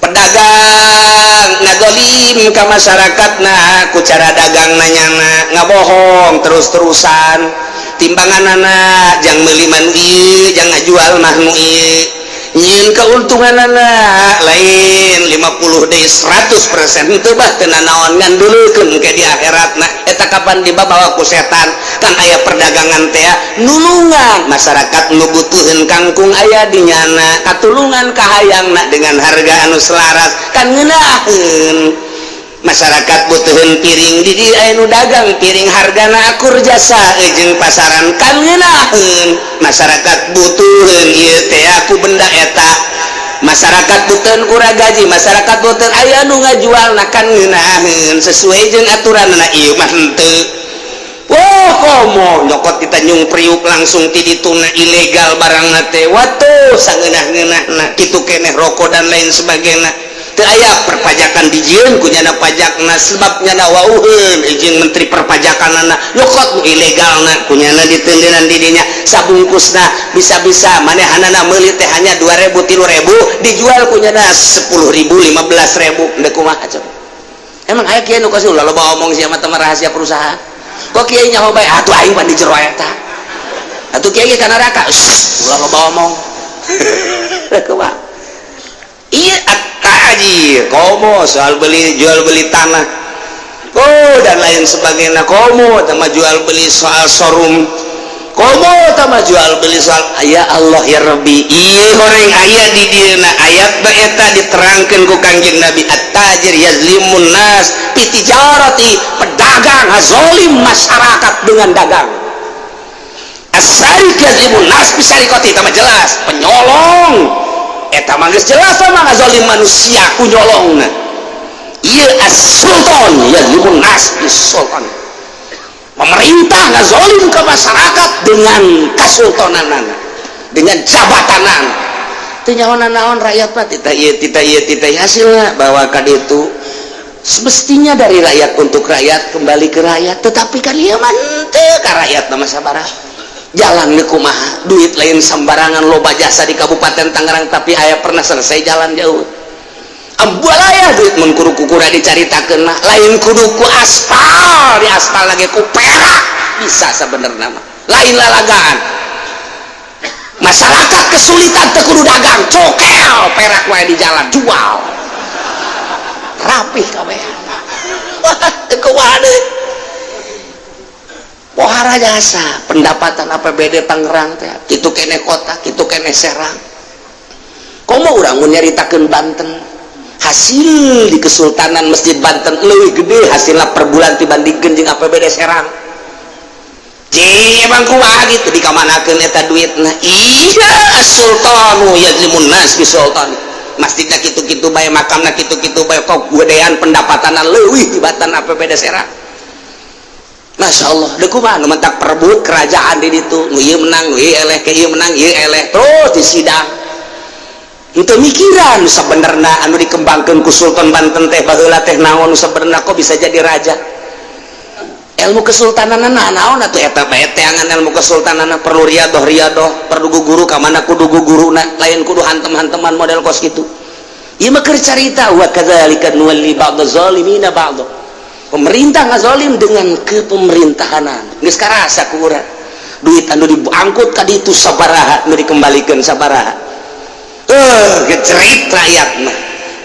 Pedagang ngazolim ka masyarakat nah ku cara dagang nanyana ngabohong terus-terusan, timbangan anak jang meuli manu ieu, jang ngajual mah nu ieu, nyieun keuntungan anak lain 50 deui 100% henteu bah teu nanaon ngan dulukeun ke di akhirat. Nah, eta kapan dibawa ku setan? Kan aya perdagangan teh nulungan masyarakat nu butuheun kangkung aya di nyana, katulungan kahayangna dengan harga anu selaras, kan ngeunaheun. Masyarakat butuheun piring, di dieu aya nu dagang piring hargana akur jasa jeung pasaran, kan ngeunaheun. Masyarakat butuheun ieu teh aku benda eta, masyarakat butuheun kura gaji, masyarakat butuheun, aya nu ngajualna, kan ngeunaheun sesuai jeung aturanna. Ieu mah henteu. Wah, komo nyokot kita Tanjung Priuk langsung ti dituna ilegal barang teh, watuh sangeunah-ngeunahna. Kitu keneh rokok dan lain sebagainya, teu aya perpajakan dijieun ku nyana pajakna, sebab nyana wauheun izin menteri perpajakanana. Nyokot nu ilegalna ku nyana ditendenan di dinya sabungkusna, bisa-bisa manehanana meuli teh hanya 2000, 3000, dijual ku nyana 10.000, 15.000. Ndek kumaha coba? Emang aya kieu nu kasih? Ulah loba omong sia mah rahasia perusahaan. Kok kiai nyaho bae atuh, aing pan di jero eta atuh, kiai ka neraka. Ulah loba omong. Kumaha iya at-tajir, komo soal beli jual beli tanah, oh, dan lain sebagainya, komo sama jual beli soal showroom, komo sama jual beli soal, ya Allah ya Rabbi. Iya, horeng aya di dieuna ayat eta diterangkan ku Kangjeng Nabi, at-tajir yazlimun nas fi tijarati, pedagang ngazolim masyarakat dengan dagang. As-sarik yazlimun nas fi sariqati, eta mah jelas penyolong, eta mah geus jelas mah ngazolim manusia ku nyolongna. Ieu as-sultan yazlimun nas bi sultan, pemerintah ngazolim ke masyarakat dengan kasultananana, dengan jabatanana. Teu nyaho naon rakyat mah, tita ieu, tita ieu, tita ieu. Hasilna bahwa kad itu semestinya dari rakyat untuk rakyat, kembali ke rakyat, tetapi kan ieu mah henteu ka rakyat. Nama sabaraha jalan di kumaha, duit lain sembarangan, loba jasa di Kabupaten Tangerang, tapi aya pernah selesai jalan jauh? Ambualaya duit mun kudu kukura dicaritakeun mah lain kudu ku aspal, di aspal lagi ku perak bisa sebenarnya mah. Lain lalagaan. Masyarakat kesulitan teu kudu dagang, cokel perak wae di jalan jual. Rapih kabeh. Wah, teu kumaha deui. Pohara jasa pendapatan APBD Tangerang teh kitu keneh kota, kitu keneh Serang. Komo urang mun nyaritakeun Banten, hasil di Kesultanan Masjid Banten leuwih gede hasilna per bulan dibandingkeun jeung APBD Serang. Cih, emang kumaha gitu dikamanakeun eta duitna? Iya, as-sultanu yazlimun nas bi sultani. Masjidna kitu-kitu bae, makamna kitu-kitu bae, kok gedean pendapatanna leuwih tibatan APBD Serang. Masya Allah, deh kumaha nu mentak perebut kerajaan di ditu, nu ieu menang, nu ieu eleh, ke ieu menang, ieu eleh, terus di sidang. Henteu mikiran sabenerna anu dikembangkeun ku Sultan Banten teh baheula teh naon sabenerna kok bisa jadi raja. Ilmu kesultananna naon atuh eta bae teangan ilmu kesultananna perlu riadoh-riadoh, perlu guru ka mana kudu guguruna, lain kudu hantem-hanteman model kos kitu. Ieu mah keur carita wa kadzalika nuwalli ba'daz zalimina ba'd. Pemerintah ngazolim dengan kepemerintahanan geus karasa ku urang duit anu diangkut ka ditu sabaraha nu dikembalikeun sabaraha gecerit rakyat mah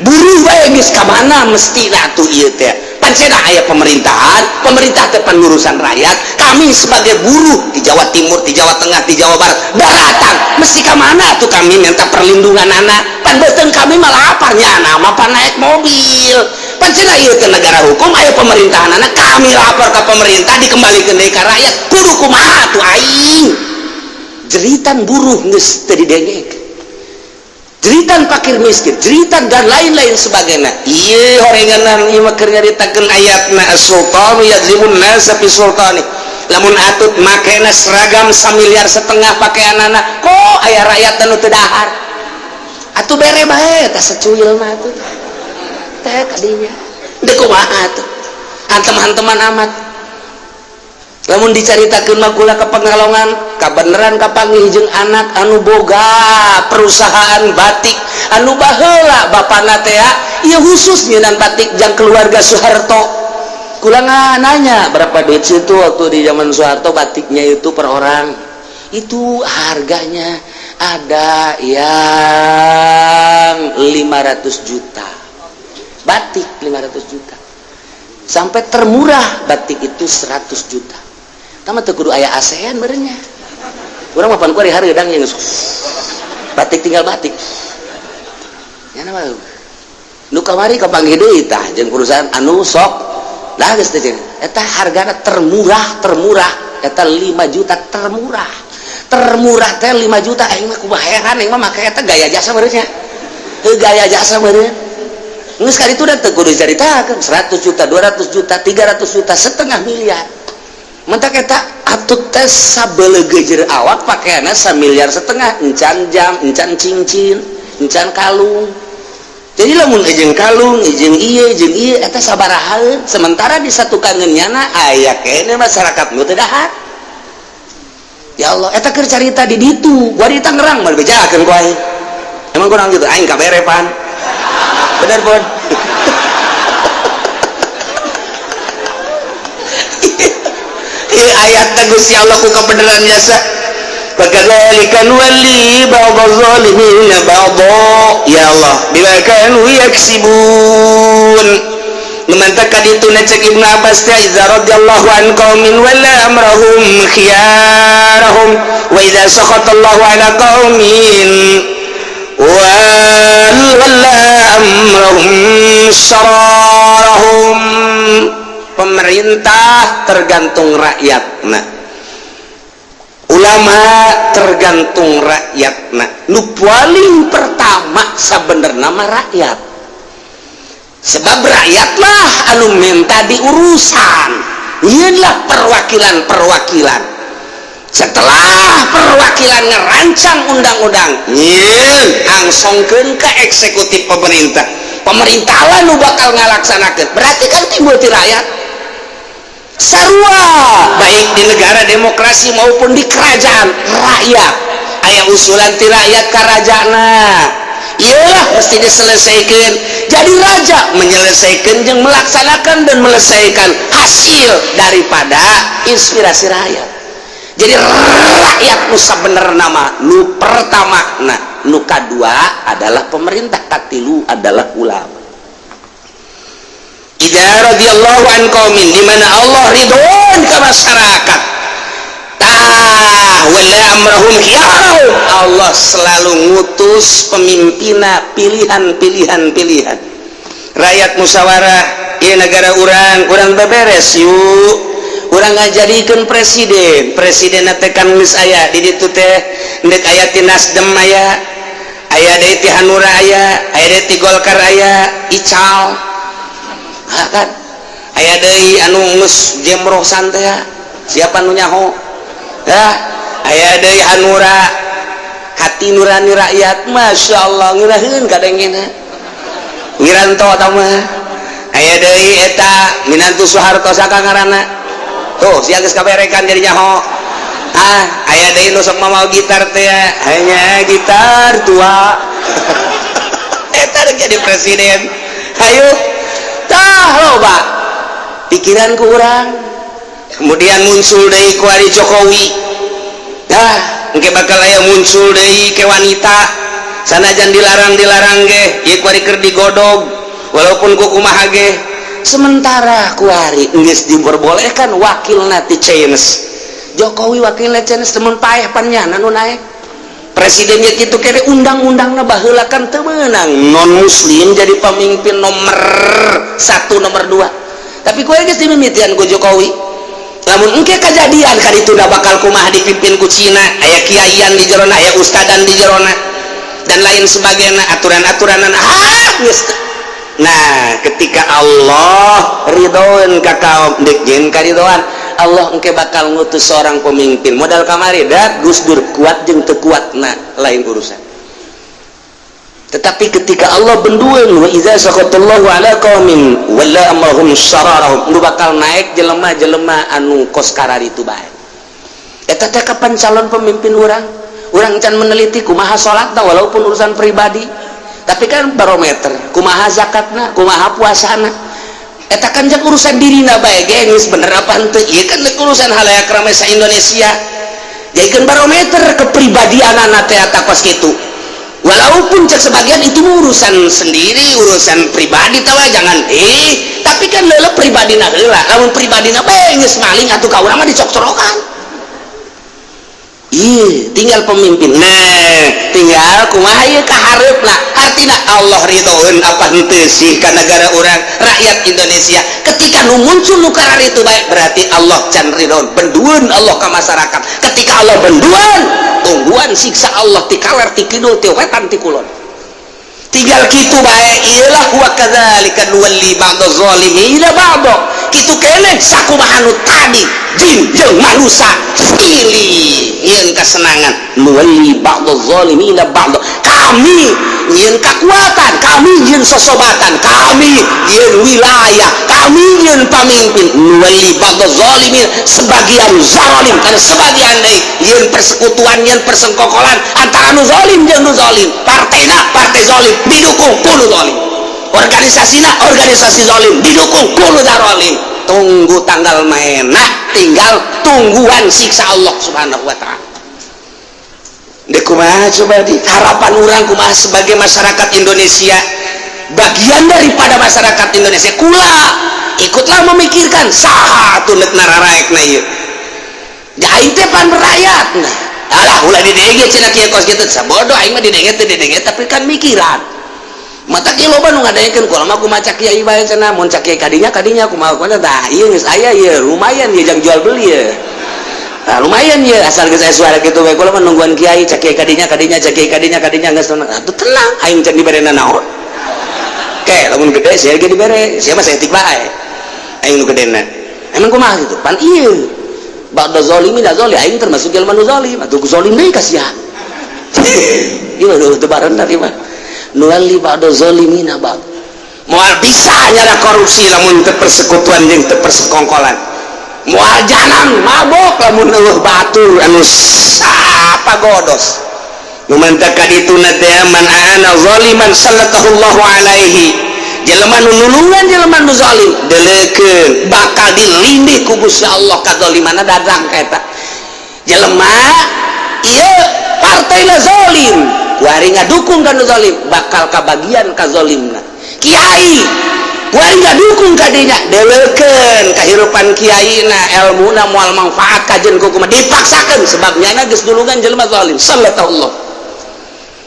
buruh bae geus ka mana mestina atuh ieu teh pan cenah aya pemerintahan, pemerintah teh penurusan rakyat. Kami sebagai buruh di Jawa Timur, di Jawa Tengah, di Jawa Barat daratan mesti ka mana tuh kami minta perlindungan anak pan beuteung kami malah laparnya anak mah pan naik mobil. Pan cenah ieu teh negara hukum aya pemerintahan anak kami lapor ke pemerintah dikembalikan deui ka rakyat kudu kumaha tuh aing. Jeritan buruh geus teu didengek, jeritan fakir miskin, jeritan dan lain-lain sebagainya. Ieu horenganan ieu mah keur nyaritakeun ayatna as-sultanu yazlimun nasa fi sultani. Lamun atut makena seragam 1,5 miliar pakaianana kok aya rakyat anu teu dahar atuh bere bae tah secuil mah atuh teh kadinya deuk kumaha atuh hantem-hanteman amat. Lamun dicaritakeun mah kula ka Pangalongan kabeneran kapanggih jeung anak anu boga perusahaan batik anu baheula bapana teh ieu khusus nyeunaan batik jang keluarga Soeharto. Kula nanya berapa duit situ waktu di zaman Soeharto batiknya itu per orang itu harganya ada yang 500 juta batik 500 juta sampai termurah batik itu 100 juta. Tama teu kudu aya ASEAN berenya urang mah pan kuari hareudang jeung batik tinggal batik nya nama nu kamari kapanggih deui tah jeung perusahaan anu sok lah geus teh eta hargana termurah termurah eta 5 juta termurah termurah teh 5 juta. Aing mah kumaha heran aing mah make eta gaya jasa meureun nya heuh gaya jasa meureun geus kali itu dan teu kudu dicaritakeun 100 juta 200 juta 300 juta setengah miliar mentak eta atut teh sabelegejer awak pakaianna 1,5 miliar encan jam encan cincin encan kalung. Jadi lamun jeung kalung jeung ieu jeung ieu eta sabaraha sementara di satu kangen nyana aya keneh masyarakat nu teu dahar. Ya Allah eta keur carita di ditu gua di Tangerang mah dibejakeun ku aing emang kurang gitu aing kabere pan bener pun. Ieu ayat teh Gusti Allah ku kebenaran jasa. Wa kadzalika nuwalli ba'dadh zalimina ba'dha ya Allah bima kanu yaksibun. Numantak ka ditu cek Ibnu Abbas teh iza radhiyallahu an qaumin wala amrahum khiyarahum wa idza sakhatallahu ala qaumin wala amrahum syararahum. Pemerintah tergantung rakyatna, ulama tergantung rakyatna. Nu paling pertama sabenerna mah rakyat, sebab rakyatlah anu minta diurusan. Inilah perwakilan-perwakilan. Setelah perwakilan ngerancang undang-undang, nyeun angsongkeun ke eksekutif pemerintah. Pemerintah lah nu bakal ngalaksanakeun. Berarti kan timbul ti rakyat. Sarua baik di negara demokrasi maupun di kerajaan rakyat aya usulan ti rakyat ka rajana. Iyalah, mesti diselesaikan. Jadi raja menyelesaikan yang melaksanakan dan melesaikan hasil daripada inspirasi rakyat. Jadi rakyat nu bener nama nu pertama, nah, nu kadua adalah pemerintah, katilu adalah ulama. Idza radhiyallahu an qaumin, di mana Allah ridhoan ke masyarakat, tah, wala amrahum khiyarahum. Allah selalu ngutus pemimpinna pilihan-pilihan, pilihan rakyat, musyawarah. Ieu negara urang, urang beberes yuk, urang ngajadikeun presiden. Presiden teh kan geus aya di ditu teh, ndek aya ti Nasdem, aya, aya deui ti Hanura, aya, aya deui ti Golkar, aya Ical ha, kan aya deui anu geus jemrosan teh, siapa nu nyaho ya, aya deui Hanura, hati nurani rakyat. Masya Allah, ngeunaheun kadengena Wiranto mah. Aya deui eta minantu Soeharto, saka ngaranna tuh, sia geus kaberekan jadi nyaho. Ah, aya deui nu sok mawa gitar teh, hanya gitar tua, eta jadi presiden. Hayu tah, loba pikiran ku urang. Kemudian muncul deui kuari Jokowi. Dah, engke bakal aya muncul deui ke wanita, sanajan dilarang-dilarang ge ieu kuari keur digodog, walaupun ku kumaha ge. Sementara kuari geus diperbolehkan wakilna ti Chinese Jokowi, wakilna Chinese, temen paeh pan nyana nu naek presidennya gitu. Kere undang-undangna baheula kan teu meunang non muslim jadi pemimpin nomor satu, nomor dua, tapi kuari geus dimimitian ku Jokowi. Lamun engke kejadian kan itu udah bakal kumaha, dipimpin ku Cina, aya kiaian di jerona, aya ustadan di jerona, dan lain sebagainya, aturan-aturan. Ah, geus. Nah, ketika Allah ridhoan ka kaum, dek jeung karidoan Allah, engke bakal ngutus seorang pemimpin modal kamari. Dat Gus Dur kuat jeung teu kuat, nah, lain urusan. Tetapi ketika Allah bendueun, wa idza sakhatallahu ala qaumin walla amrahum syararahum, nu bakal naik jelema-jelema anu kos kararitu bae. Eta teh kapan calon pemimpin urang? Urang can meneliti kumaha salatna, walaupun urusan pribadi, tapi kan barometer kumaha zakatna, kumaha puasana. Eta kan jang urusan dirina bae ge geus bener apa henteu. Ieu kan urusan halayak ramai sa Indonesia, jadikeun barometer kepribadianana teh eta kos kitu. Walaupun cek sebagian itu urusan sendiri, urusan pribadi tawa, jangan, tapi kan leule pribadi na heula. Lamun pribadi na bae geus maling atuh ka urang mah dicok-corokan. Iya, tinggal pemimpin. Nah, tinggal kumaha ieu ka hareupna. Artina Allah ridhoeun apa henteu sih ka negara urang, rakyat Indonesia? Ketika nu muncul nu itu baik, berarti Allah can ridhoeun. Bendueun Allah ka masyarakat. Ketika Allah bendueun, tungguan siksa Allah ti kaler, ti kidul, ti wetan, ti kulon. Tinggal kitu bae. Iyalah, wa kadzalika nuwalli ba'dha zalimina ba'dha. Kitu keneh sakumaha nu tadi jin jeung manusia silih nyieun kesenangan, nuwalli ba'dha zalimina ba'dha. Kami nyieun kekuatan, kami nyieun sosobatan, kami nyieun wilayah, kami nyieun pamimpin. Nuwalli ba'dha zalimin, sebagian zalim karena sebagian deui nyieun persekutuan, nyieun persengkokolan antara nu zalim jeung nu zalim. Partena partai zalim didukung ku nu zalim, organisasina organisasi zalim didukung ku nu zalim. Tunggu tanggal mainah, tinggal tungguan siksa Allah Subhanahu wa Ta'ala. Dek kumaha coba di harapan urang kumaha sebagai masyarakat Indonesia, bagian daripada masyarakat Indonesia? Kula ikutlah memikirkan saha atuh nek nararaekna ieu. Da aing teh pan rakyat. Nah, alah, ulah didenge cenah kieu kos kitu, sabodo aing mah didenge teh didenge, tapi kan mikiran mata kieu loba nu ngadengekeun. Kula mah kumaha cak kiai bae cenah, mun cak kiai kadinya kadinya, kumaha kumaha. Tah, ieu geus aya ieu, lumayan ieu jang jual beli ya. Nah, lumayan ya, asal geus aya suara kitu bae. Kula mah nungguan kiai, cak kiai kadinya kadinya, cak kiai kadinya kadinya, geus tenang. Atuh tenang, aing can diberena naon. Ke lamun gede sia ge dibere, sia mah saeutik bae. Aing nu gedena. Emang kumaha gitu? Pan ieu. Ba'da zalimin zalim, aing termasuk jelema nu zalim. Atuh zalim deui ka sia. Ieu mah teu bareng tadi mah. Nuwalli ba'da zalimina ba'd. Moal bisa nyara korupsi lamun teu persekutuan jeung teu persekongkolan. Moal jalan mabok lamun eueuh batur anu sapa godos. Nu mantak kadituna teh man aana zaliman sallallahu alaihi, jelema nu nulungan jelema nu zalim deleukeun bakal dilindih ku Gusti Allah kazalimana dadang ka eta jelema. Ieu partai zalim, kuari ngadukung ka nu zalim, bakal kabagian kazalimna. Kiai kuari ngadukung ka dinya, deleukeun kahirupan kiaina, ilmuna moal manfaat kajen ku kumaha dipaksakeun, sebab nyana geus nulungan jelema zalim. Sallallahu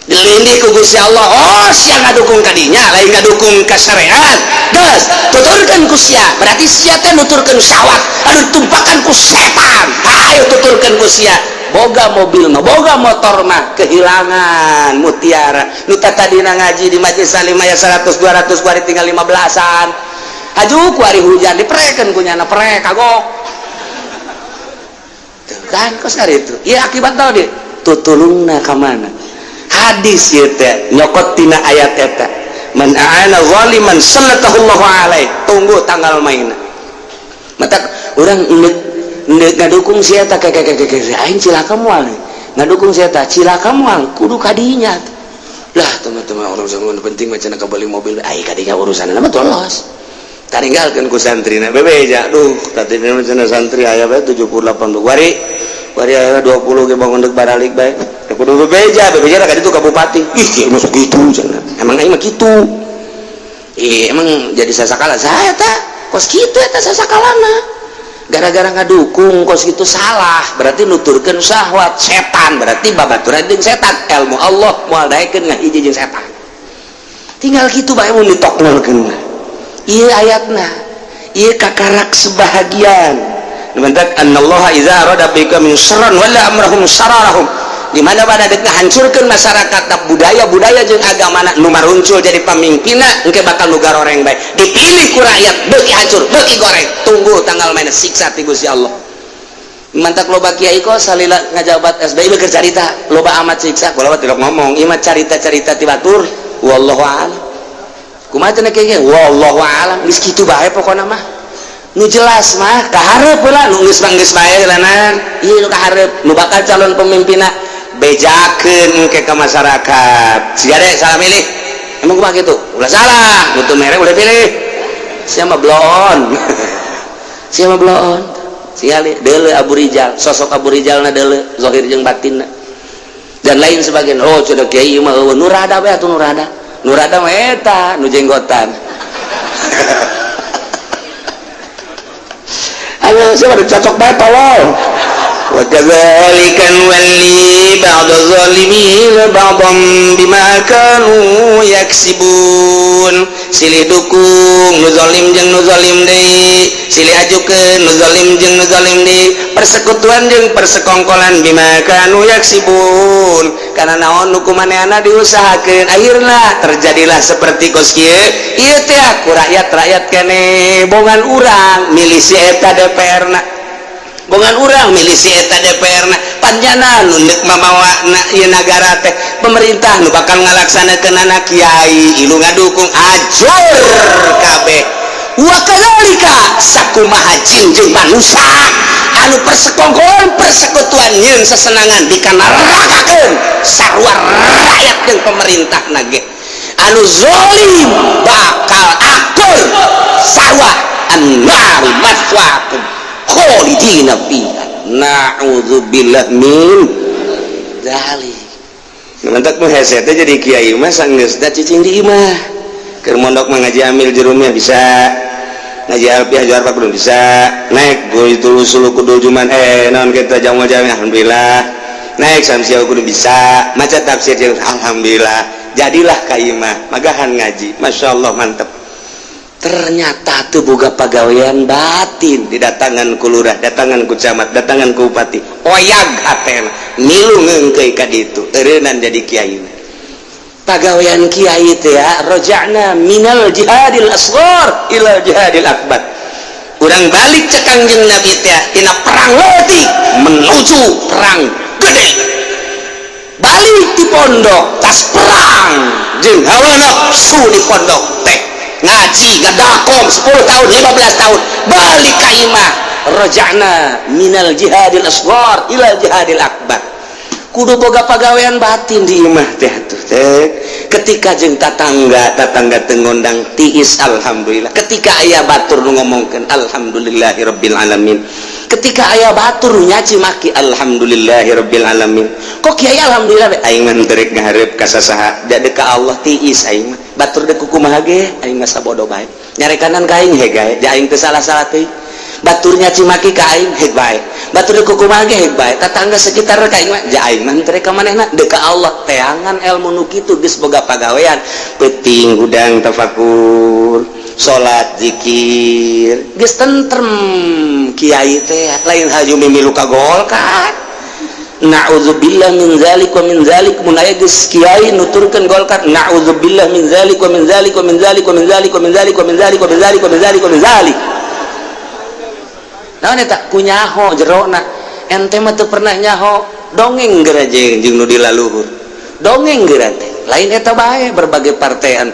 dilindih ku Gusti Allah. Oh, sia ngadukung ka dinya, lain ngadukung ka syariat, geus tuturkeun ku sia, berarti sia teh nuturkeun syahwat anu ditumpakan ku setan. Hayo tuturkeun ku sia, boga mobil mah, boga motor mah, kehilangan mutiara nu tadina ngaji di majelis salim aya 100 200, kuari tinggal 15-an. Haju kuari hujan diprekeun ku nyana, prek kagok. Tuh kan kos itu iya akibat tadi tutulungna ka mana. Hadis ieu teh nyokot tina ayat eta, man aana zaliman sallallahu alaihi, tunggu tanggal main. Mata urang endek ngadukung si eta, kayak kayak aing cilaka moal, ngadukung si eta cilaka moal, kudu kadinya lah. Teman-teman, orang zaman penting macam beli mobil, ai kadinya urusan mah tolos taringgalkeun ku santrina bebeja. Duh, tadi cenah santri aya bae 70 80, wari wari aya 20 ge bangun deuk baralik bae. Kudu bebeja bebeja ka ditu ka bupati. Ih, kieu masuk kitu cenah, emang aing mah kitu. Ih, emang jadi sasakala saya ta kos kitu eta sasakalana gara-gara ngadukung kos gitu salah, berarti nuturkeun syahwat setan, berarti babaturan jeung setan. Ilmu Allah moal daekeun ngahiji jeung setan, tinggal kitu bae mun ditoknalkeun mah. Ieu ayatna ieu kakarak sebahagian. Mantak annallaha idza arada bika min syarran wala amrahum sararahum, di mana pada dek ngahancurkeun masyarakat budaya-budaya jeung agama nu maruncul jadi pamimpinna, engke bakal nu garoreng bae dipilih ku rakyat, beuki hancur beuki goreng. Tunggu tanggal mainna siksa ti Gusti Allah. Mantak loba kiai kok salila ngajabat SBY keur carita loba amat siksa. Kula mah tidak ngomong, ieu mah carita-carita ti batur, wallahu a'lam. Kumaha cenah kiai? Wallahu a'lam, geus kitu bae pokona mah. Nu jelas mah kahareup heula, nu geus mah geus bae lanan. Ieu nu kahareup nu bakal calon pemimpinna, bejakeun engke ka masyarakat. Siga deh salah milih, emang kumaha kitu? Ulah salah, nu teu mere ulah pilih. Sia mah bloon, sia mah bloon. Sia deuleu Abu Rijal, sosok Abu Rijal na deuleu zahir jeung batinna dan lain sebagainya. Oh, cenah kiai mah eueuh nu rada bae atuh, nu rada, nu rada mah eta nu jenggotan. Ayo siapa cocok bae tolol. Wa kadzalika nuwalli ba'd adh-dhalimin ba'dhan bima kanu yaksibun. Silih dukung nu zalim jeung nu zalim deui, silih ajukeun nu zalim jeung nu zalim deui, persekutuan jeung persekongkolan, bima kanu yaksibun, karena naon nu kumaneana diusahakeun, akhirna terjadilah seperti kos kieu. Ieu teh ku rakyat-rakyat kene bongan urang milih si eta DPR na, bongan urang milih si eta DPR na, panjana nu deuk mamawa na ieu nagara teh pemerintah nu bakal ngalaksanakeunana kiai, ilu ngadukung ajur kabeh. Wa kadzalika sakumaha jin jeung manusia anu persekongkolan persekutuan nyeun sesenangan dikanarakakeun sarua rakyat jeung pemerintah nage anu zalim bakal akur sarua. Annar maswaakum khalidina fiha, na'udzubillah min dzalik. Mantak nu hese teh jadi kiai mah sanggeusna cicing di imah, keur mondok mah ngaji amil jurumnya bisa, ngaji alfiah juar belum bisa, naik itu usul kudul juman naon kita jamu jami alhamdulillah, naik samsia kudu bisa maca tafsir jeung alhamdulillah, jadilah ka imah magahan ngaji, masyaallah mantep. Ternyata tuh boga pagawean batin, didatangan ku lurah, datangan ku camat, datangan ku bupati, oyag hatena milu ngeungkeui ka ditu eureunnan jadi kiai. Pagawean kiai teh ya raja'na minal jihadil asghar ila jihadil akbar, urang balik cek Kangjeng Nabi teh tina perang leutik menuju perang gede, balik di pondok tas perang jeung hawa nafsu di pondok teh ngaji ngadakom 10 tahun 15 tahun, balik ka imah raja'na minal jihadil asghar ila jihadil akbar. Kudu boga pagawean batin di imah teh atuh teh. Ketika jeung tatangga, tatangga teu ngondang, tiis, alhamdulillah. Ketika aya batur nu ngomongkeun, alhamdulillahirabbil alamin. Ketika aya batur nu nyaci maki, alhamdulillahirabbil alamin. Kok kiai alhamdulillah? Aing mah teu rek ngahareup ka sasaha, da ka Allah tiis aing mah. Batur deuk kumaha ge, aing mah sabodo bae. Nyarekanan ka aing heg gae, da aing teu salah-salah teuing. Batur nyaci maki ka aing heg bae, batur deuk kumaha ge heg bae. Tatangga sekitar ka aing mah, ja aing mah teu rek ka manehna, deuk ka Allah. Teangan ilmu nu kitu, geus boga pagawean. Peuting hudang tafakur, salat, zikir, geus tentrem. Kiai teh lain haju mimilu ka Golkar. Na'udzubillah min zalik wa min zalik. Mun aya geus kiai nuturkeun Golkar, na'udzubillah min zalik wa min zalik wa min zalik wa min zalik wa min zalik wa min zalik wa min zalik wa min zalik wa min zalik. Naon eta? Kunyaho jerona. Ente mah teu pernah nyaho, dongeng geura jeung nu di laluhur, dongeng geura teh. Lain eta bae, berbagai partean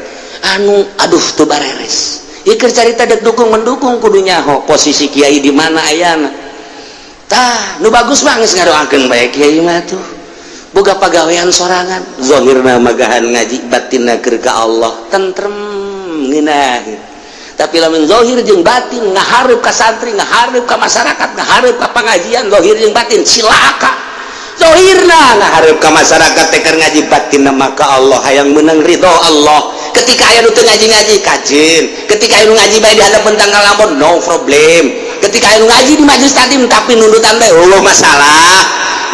anu aduh teu bareres. Ieu keur carita dek dukung mendukung, kudu nyaho posisi kiai di mana ayana. Tah, nu bagus mah geus ngadoakeun bae. Kiai mah tuh boga pagawean sorangan, zahirna magahan ngaji, batinna keur ka Allah, tentrem, ngeunaheun. Tapi lamun zahir jeung batin ngahareup ka santri, ngahareup ka masyarakat, ngahareup ka pengajian, zahir jeung batin cilaka. Zahirna ngahareup ka masyarakat teh keur ngaji, batinna maka Allah, hayang menang ridho Allah. Ketika aya nu teu ngaji-ngaji, kajeun. Ketika aya nu ngaji bae di hadapan tanggal lamun, no problem. Ketika aya nu ngaji di majelis taklim tapi nundutan bae, oh masalah.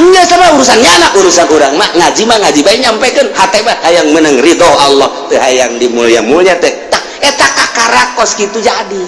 Enggak sama urusannya anak, urusan urang mah ngaji mah ngaji bae, nyampekeun hate mah hayang menang ridho Allah, teu hayang dimulia-mulia teh. Tah, eta kakara kos kitu. Jadi